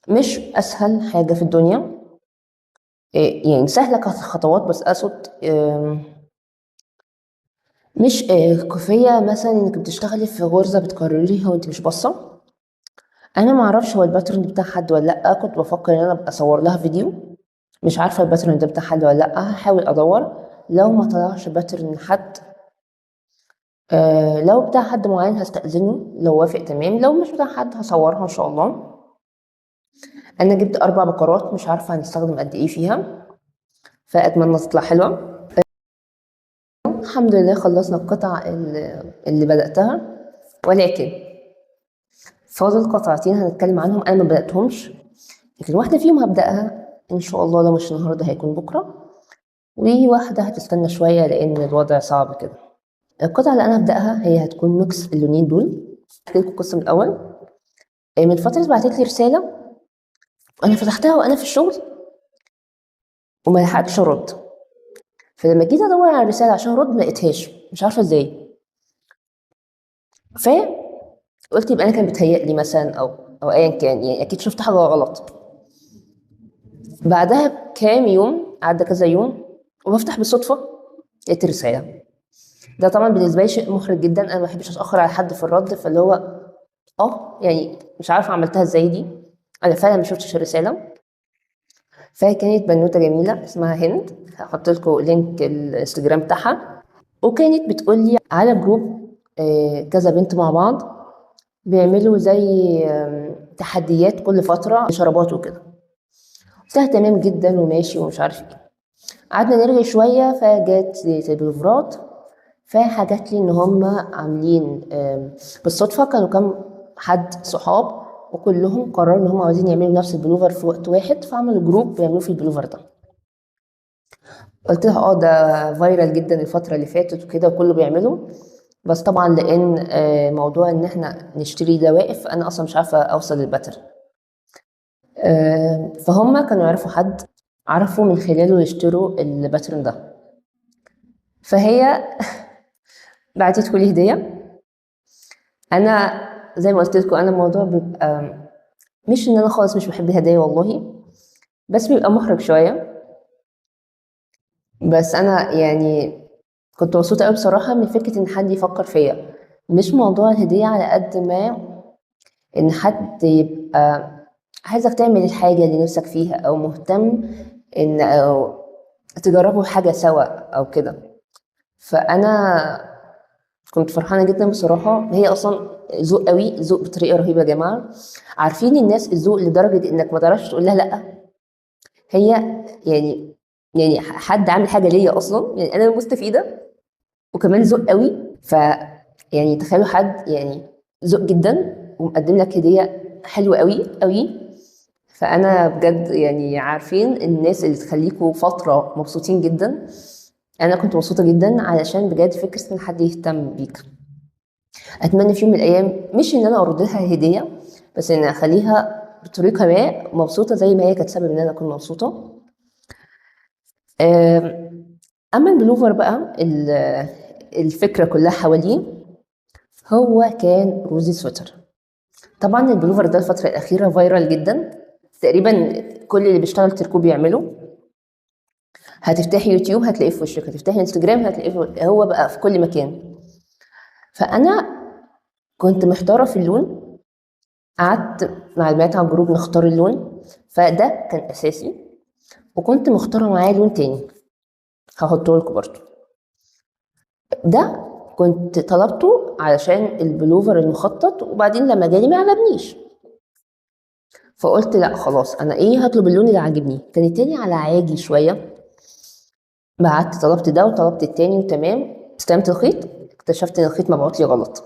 مش اسهل حاجة في الدنيا، يعني سهلة كخطوات، بس اقصد مش كوفيه مثلا انك بتشتغلي في غرزه بتكرريها وانت مش باصة. انا ما اعرفش هو ال pattern بتاع حد ولا لا، كنت بفكر ان انا ابقى اصور لها فيديو، مش عارفه ال pattern ده بتاع حد ولا لا، هحاول ادور. لو ما طلعش pattern حد، لو بتاع حد معين هستأذنه، لو وافق تمام، لو مش بتاع حد هصورها ان شاء الله. انا جبت 4 بكرات، مش عارفه هنستخدم قد ايه فيها، فاتمنى تطلع حلوة. الحمد لله خلصنا القطع اللي بدأتها، ولكن فاضل قطعتين هنتكلم عنهم انا ما بدأتهمش، لكن واحدة فيهم هبدأها ان شاء الله، لو مش النهارده هيكون بكره، وواحدة هتستنى شوية لان الوضع صعب كده. القطعة اللي انا هبدأها هي هتكون mix اللونين دول. احكي لكم القصة من الاول. من فترة بعتت لي رسالة، انا فتحتها وانا في الشغل وما لحقتش ارد، فلما جيت ادور على الرسالة عشان ارد ما لقيتهاش، مش عارفه ازاي. ف قلت يبقى انا كان بيتهيألي مثلا او ايا كان، يعني اكيد شفت حاجة غلط. بعدها بكام يوم، عدى كذا يوم، وبفتح بالصدفة لقيت الرسالة. ده طبعا بالنسبة لي شيء محرج جدا، انا ما بحبش اتاخر على حد في الرد، فاللي هو يعني مش عارفه عملتها ازاي دي، انا فعلا ما شفتش الرسالة. فكانت بنوته جميلة اسمها هند، هحط لكم link الانستجرام بتاعها، وكانت بتقول لي على group كذا بنت مع بعض بيعملوا زي تحديات كل فترة، شرابات وكده. قلت لها تمام جدا وماشي ومش عارف ايه. قعدنا نرغي شوية، فجات البلوفرات، فحكت لي ان هم عاملين بالصدفة كانوا كام حد صحاب، وكلهم قرروا ان هم عاوزين يعملوا نفس البلوفر في وقت واحد، فعملوا group بيعملوا فيه البلوفر ده. قلت لها ده viral جدا الفترة اللي فاتت وكده وكله بيعمله، بس طبعا لان موضوع ان احنا نشتري ده واقف، انا اصلا مش عارفه اوصل لل pattern. فهم كانوا يعرفوا حد عرفوا من خلاله يشتروا ال pattern ده، فهي بعتت لي هديه. انا زي ما قلت لكم انا الموضوع بيبقى مش ان انا خالص مش بحب الهدايا والله، بس بيبقى محرج شوية. بس انا يعني كنت مبسوطة قوي بصراحة من فكرة ان حد يفكر فيا، مش موضوع الهدية على قد ما ان حد يبقى عايزك تعمل الحاجة اللي نفسك فيها، او مهتم ان أو تجربوا حاجة سوا او كده. فانا كنت فرحانة جدا بصراحة. هي اصلا ذوق قوي، ذوق بطريقة رهيبة يا جماعة. عارفين الناس الذوق لدرجة انك ما تعرفش تقول لها لا. هي يعني حد عامل حاجة ليا اصلا، يعني انا مستفيدة وكمان ذوق قوي. ف يعني تخيلوا حد يعني ذوق جدا ومقدم لك هديه حلوة قوي قوي. فانا بجد يعني عارفين الناس اللي تخليكوا فترة مبسوطين جدا. انا كنت مبسوطة جدا علشان بجد فكرة ان حد يهتم بيك. اتمنى في يوم من الايام مش ان انا ارد لها هديه، بس ان اخليها بطريقة ما مبسوطة زي ما هي كانت سبب ان انا اكون مبسوطة. اما البلوفر بقى، الفكرة كلها حواليه هو كان rosy sweater. طبعا البلوفر ده الفترة الاخيرة viral جدا، تقريبا كل اللي بيشتغل تركو بيعمله. هتفتحي يوتيوب هتلاقيه في وشك، هتفتحي انستجرام هتلاقيه في وشك، هو بقى في كل مكان. فانا كنت محتارة في اللون، قعدت مع البنات على الجروب نختار اللون، فده كان اساسي. وكنت مختاره معاه لون تاني هحطه لكم برضو. ده كنت طلبته علشان البلوفر المخطط، وبعدين لما جالي ما عجبنيش، فقلت لا خلاص انا ايه هطلب اللون اللي عاجبني. كان التاني على عاجي شوية، بعت طلبت ده وطلبت التاني وتمام. استلمت الخيط، اكتشفت ان الخيط مبعوت لي غلط.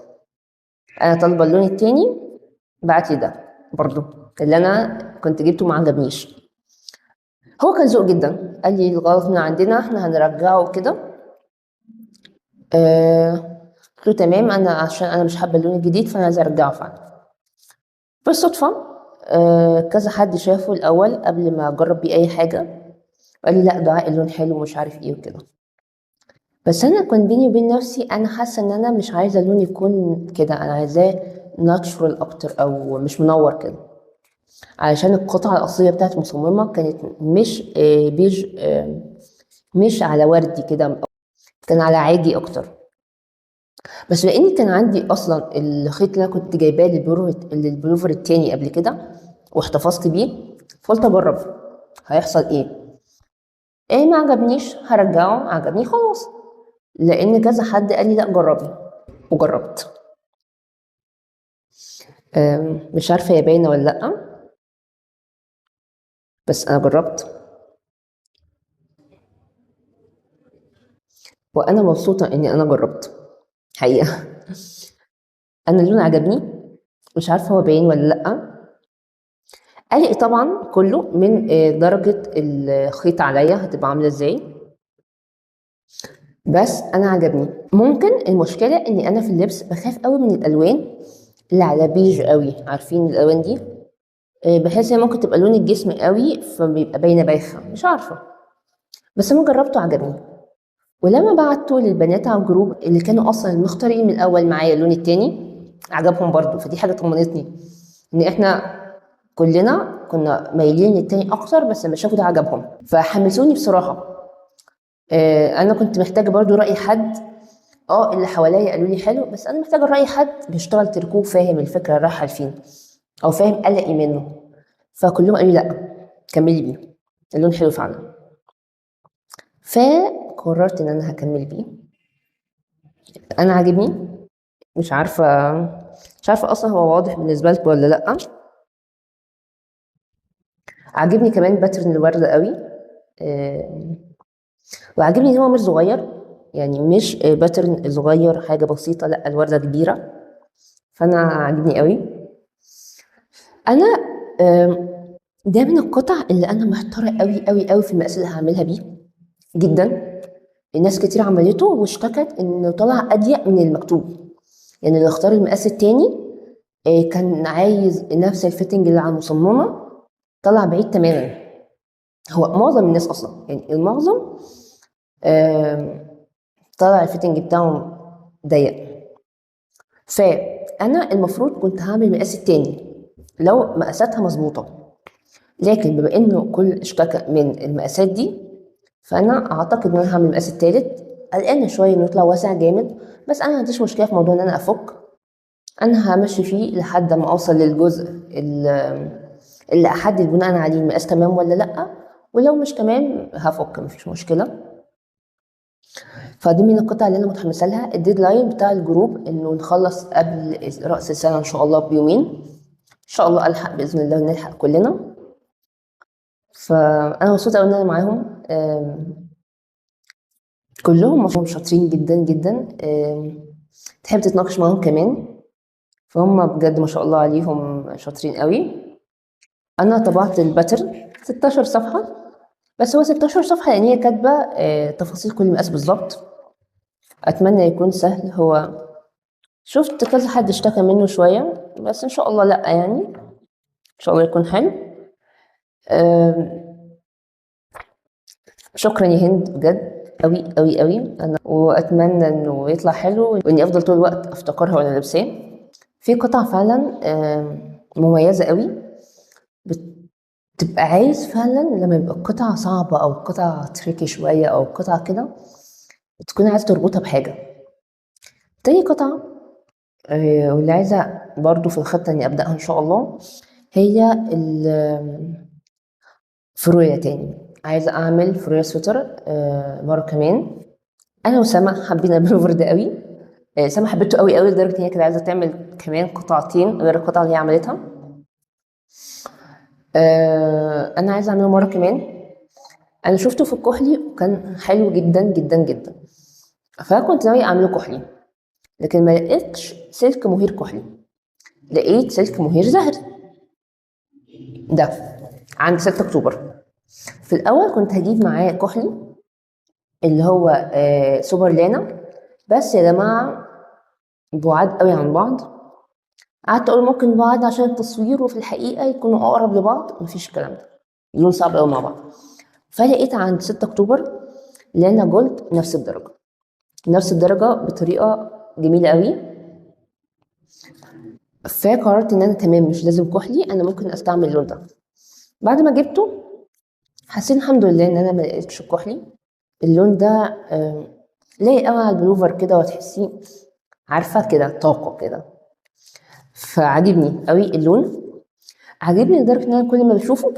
انا طالبه اللون التاني، بعت لي ده برضو اللي انا كنت جبته ما عجبنيش. هو كان ذوق جدا، قال لي الغلط من عندنا احنا هنرجعه كده. قلت له تمام، انا عشان انا مش حابة اللون الجديد فانا عايزه ارجعه فعلا. بالصدفة كذا حد شافه الاول قبل ما اجرب بيه اي حاجة، وقال لي لا دعاء اللون حلو ومش عارف ايه وكده. بس انا كان بيني وبين نفسي انا حاسه ان انا مش عايزه اللون يكون كده، انا عايزاه natural اكتر او مش منور كده، علشان القطعة الاصلية بتاعت المصممه كانت مش بيج، مش على وردي كده، كان على عاجي اكتر. بس لاني كان عندي اصلا الخيط اللي انا كنت جايباه للبلوفر التاني قبل كده واحتفظت بيه، فقلت اجرب هيحصل ايه. ايه ما عجبنيش هرجعه، عجبني خلاص، لان كذا حد قال لي لا جربي، وجربت. مش عارفه هي باينة ولا لا، بس انا جربت وانا مبسوطة اني انا جربت حقيقة. انا اللون عجبني، مش عارفه هو باين ولا لا. قلق طبعا كله من درجه الخيط عليا هتبقى عامله ازاي، بس انا عجبني. ممكن المشكلة اني انا في اللبس بخاف قوي من الالوان اللي على بيج قوي، عارفين الالوان دي، بحس هي ممكن تبقى لون الجسم قوي فبيبقى باينة بايخة، مش عارفه. بس انا جربته عجبني. ولما بعته للبنات على الجروب اللي كانوا اصلا المختارين من الاول معايا اللون التاني عجبهم برضو، فدي حاجة طمنتني ان احنا كلنا كنا مايلين للتاني اكتر، بس لما شافوا ده عجبهم فحمسوني بصراحة. انا كنت محتاجه برضو راي حد، اللي حواليا قالوا لي حلو، بس انا محتاجه راي حد بيشتغل تركوه فاهم الفكرة رايحة لفين او فاهم قلقي منه. فكلهم قالوا لي لا كملي بيه، اللون حلو فعلا. فقررت ان انا هكمل بيه. انا عاجبني، مش عارفه اصلا هو واضح بالنسبة لكم ولا لا. عاجبني كمان باترن الورده قوي، وعاجبني ان هو مش صغير، يعني مش باترن صغير حاجة بسيطة، لا الورده كبيرة، فانا عاجبني قوي. انا ده من القطع اللي انا محتارة قوي قوي قوي في المقاس اللي هعملها بيه جدا. الناس كتير عملته واشتكت انه طلع اضيق من المكتوب، يعني اللي اختار المقاس التاني، كان عايز نفس ال fitting اللي على المصممه، طلع بعيد تماما. هو معظم الناس اصلا يعني المعظم، طلع ال fitting بتاعهم ضيق. فانا المفروض كنت هعمل المقاس التاني لو مقاساتها مظبوطة، لكن بما انه كل اشتكى من المقاسات دي فانا اعتقد ان انا هعمل المقاس التالت. قلقانة شوية انه يطلع واسع جامد، بس انا ما عنديش مشكلة في موضوع ان انا افك، انا همشي فيه لحد ما اوصل للجزء اللي احدد بناء عليه المقاس تمام ولا لا، ولو مش تمام هفك مفيش مشكلة. فدي من القطع اللي انا متحمسة لها. ال deadline بتاع ال group انه نخلص قبل راس السنة ان شاء الله بيومين، ان شاء الله الحق باذن الله ونلحق كلنا. فانا مبسوطة قوي ان انا معاهم، كلهم شاطرين جدا جدا، تحب تتناقش معاهم كمان، فهم بجد ما شاء الله عليهم شاطرين قوي. انا طبعت ال pattern 16 صفحة، بس هو 16 صفحة لان هي كاتبه تفاصيل كل مقاس بالظبط. اتمنى يكون سهل، هو شفت كذا حد اشتكى منه شوية، بس ان شاء الله لا، يعني ان شاء الله يكون حلو. شكرا يا هند بجد قوي قوي قوي، انا واتمنى انه يطلع حلو واني افضل طول الوقت افتكرها وانا لابساه. في قطع فعلا مميزة قوي، بتبقى عايز فعلا لما يبقى القطعة صعبة او قطعه تريكي شوية او قطعه كده بتكون عايز تربطها بحاجة. تاني قطعه واللي عايزه برضو في الخطة اني ابداها ان شاء الله هي فرويا. تاني عايزه اعمل فرويا سويتر مرة كمان. انا وسما حابين البلوفر ده قوي، سما حبيته قوي قوي لدرجة ان هي كانت عايزه تعمل كمان قطعتين غير القطعة اللي هي عملتها. انا عايزه اعمله مرة كمان. انا شفته في الكحلي وكان حلو جدا جدا جدا، فكنت ناوية اعمله كحلي، لكن ما لقيتش سلك مهير كحلي، لقيت سلك مهير زهري ده عند 6 اكتوبر. في الاول كنت هجيب معاه كحلي اللي هو سوبر لانا، بس يا جماعة بعاد قوي عن بعض. قعدت اقول ممكن بعاد عشان التصوير وفي الحقيقة يكونوا اقرب لبعض، مفيش الكلام ده، لون صعب قوي مع بعض. فلقيت عند 6 اكتوبر لانا جولد نفس الدرجة، نفس الدرجة بطريقة جميلة قوي. فقررت ان انا تمام مش لازم كحلي، انا ممكن استعمل اللون ده. بعد ما جبته حسيت الحمد لله ان انا ما لقيتش كحلي، اللون ده لايق قوي على البلوفر كده، وتحسيه عارفه كده طاقة كده، فعجبني قوي اللون. عجبني لدرجة ان انا كل ما بشوفه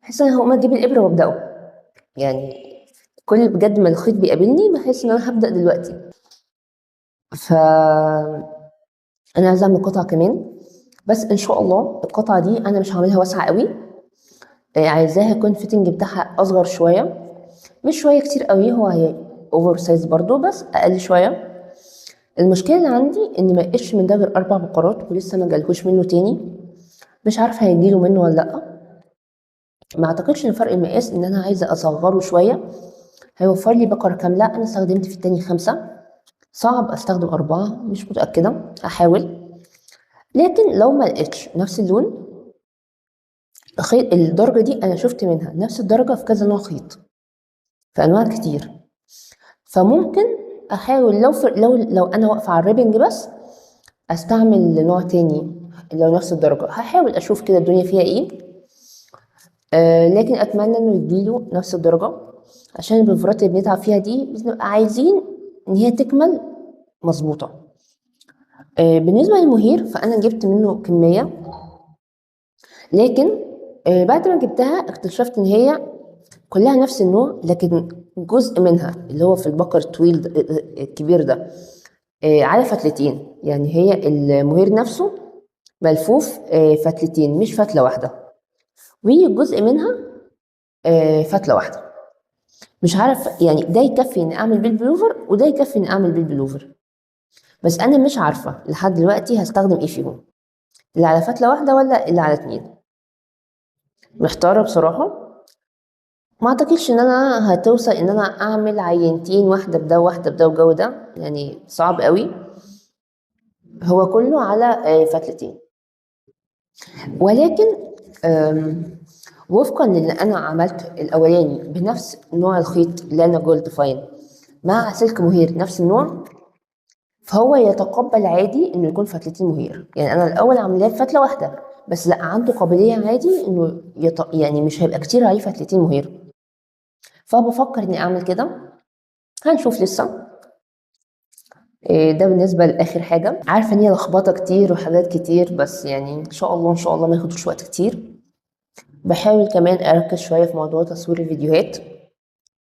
بحس ان انا هقوم اجيب الابره وابداه، يعني كل بجد ما الخيط بيقابلني بحس ان انا هبدا دلوقتي. ف انا عايزه اعمل قطعه كمان، بس ان شاء الله القطعة دي انا مش هعملها واسعة قوي، عايزاها يكون fitting بتاعها اصغر شوية، مش شوية كتير قوي، هو هي oversize برضو بس اقل شوية. المشكلة اللي عندي ان ما لقيتش من ده غير 4 بقرات ولسه ما جالهوش منه تاني، مش عارفه هيجيله منه ولا لا. ما اعتقدش ان فرق المقاس ان انا عايزه اصغره شوية هيوفر لي بقرة كاملة. انا استخدمت في التاني 5، صعب استخدم 4، مش متاكدة، هحاول. لكن لو ما لقيتش نفس اللون خيط الدرجة دي، انا شفت منها نفس الدرجة في كذا نوع خيط في انواع كتير، فممكن احاول لو انا واقفة على ال ribbing بس استعمل نوع تاني لو نفس الدرجة. هحاول اشوف كده الدنيا فيها ايه، لكن اتمنى انه يديله نفس الدرجة عشان البلوفرات اللي بنتعب فيها دي بنبقى عايزين ان هي تكمل مظبوطة. بالنسبة للمهير فانا جبت منه كمية، لكن بعد ما جبتها اكتشفت ان هي كلها نفس النوع، لكن جزء منها اللي هو في البقر الطويل الكبير ده على فتلتين، يعني هي المهير نفسه ملفوف فتلتين مش فتله واحدة، وجزء منها فتله واحدة. مش عارف يعني ده يكفي اني اعمل بيه البلوفر وده يكفي اني اعمل بيه البلوفر، بس انا مش عارفه لحد دلوقتي هستخدم ايه فيهم، اللي على فتله واحدة ولا اللي على 2. محتارة بصراحة. ما اعتقدش ان انا هتوصل ان انا اعمل عينتين، واحدة بده وواحدة بده والجو ده، يعني صعب قوي. هو كله على فتلتين، ولكن وفقا للي انا عملته الاولاني بنفس نوع الخيط لانا جولد fine مع سلك مهير نفس النوع، فهو يتقبل عادي انه يكون فتلتين مهير. يعني انا الاول عاملاه بفتله واحدة بس لا عنده قابلية عادي انه يعني مش هيبقى كتير عليه فتلتين مهير. فبفكر اني اعمل كده، هنشوف لسه. ده بالنسبة لاخر حاجة. عارفه ان هي لخبطة كتير وحاجات كتير، بس يعني ان شاء الله ان شاء الله ما ياخدوش وقت كتير. بحاول كمان اركز شوية في موضوع تصوير الفيديوهات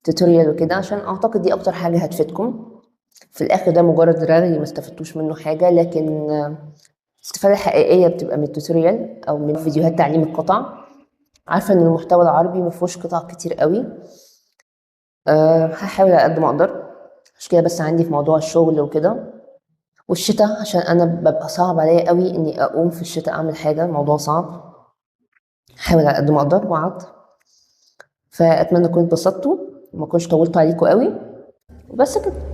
tutorial وكده، عشان اعتقد دي اكتر حاجة هتفيدكم في الاخر. ده مجرد رغي ما استفدتوش منه حاجة، لكن الاستفادة الحقيقية بتبقى من ال tutorial او من فيديوهات تعليم القطع. عارفه ان المحتوى العربي ما فيهوش قطع كتير قوي، هحاول على قد ما اقدر. مشكلة بس عندي في موضوع الشغل وكده والشتاء، عشان انا ببقى صعب عليا قوي اني اقوم في الشتاء اعمل حاجة، الموضوع صعب. هحاول على قد ما اقدر وعد. فاتمنى تكونوا اتبسطتوا وما كنتش طولت عليكم قوي، وبس كده.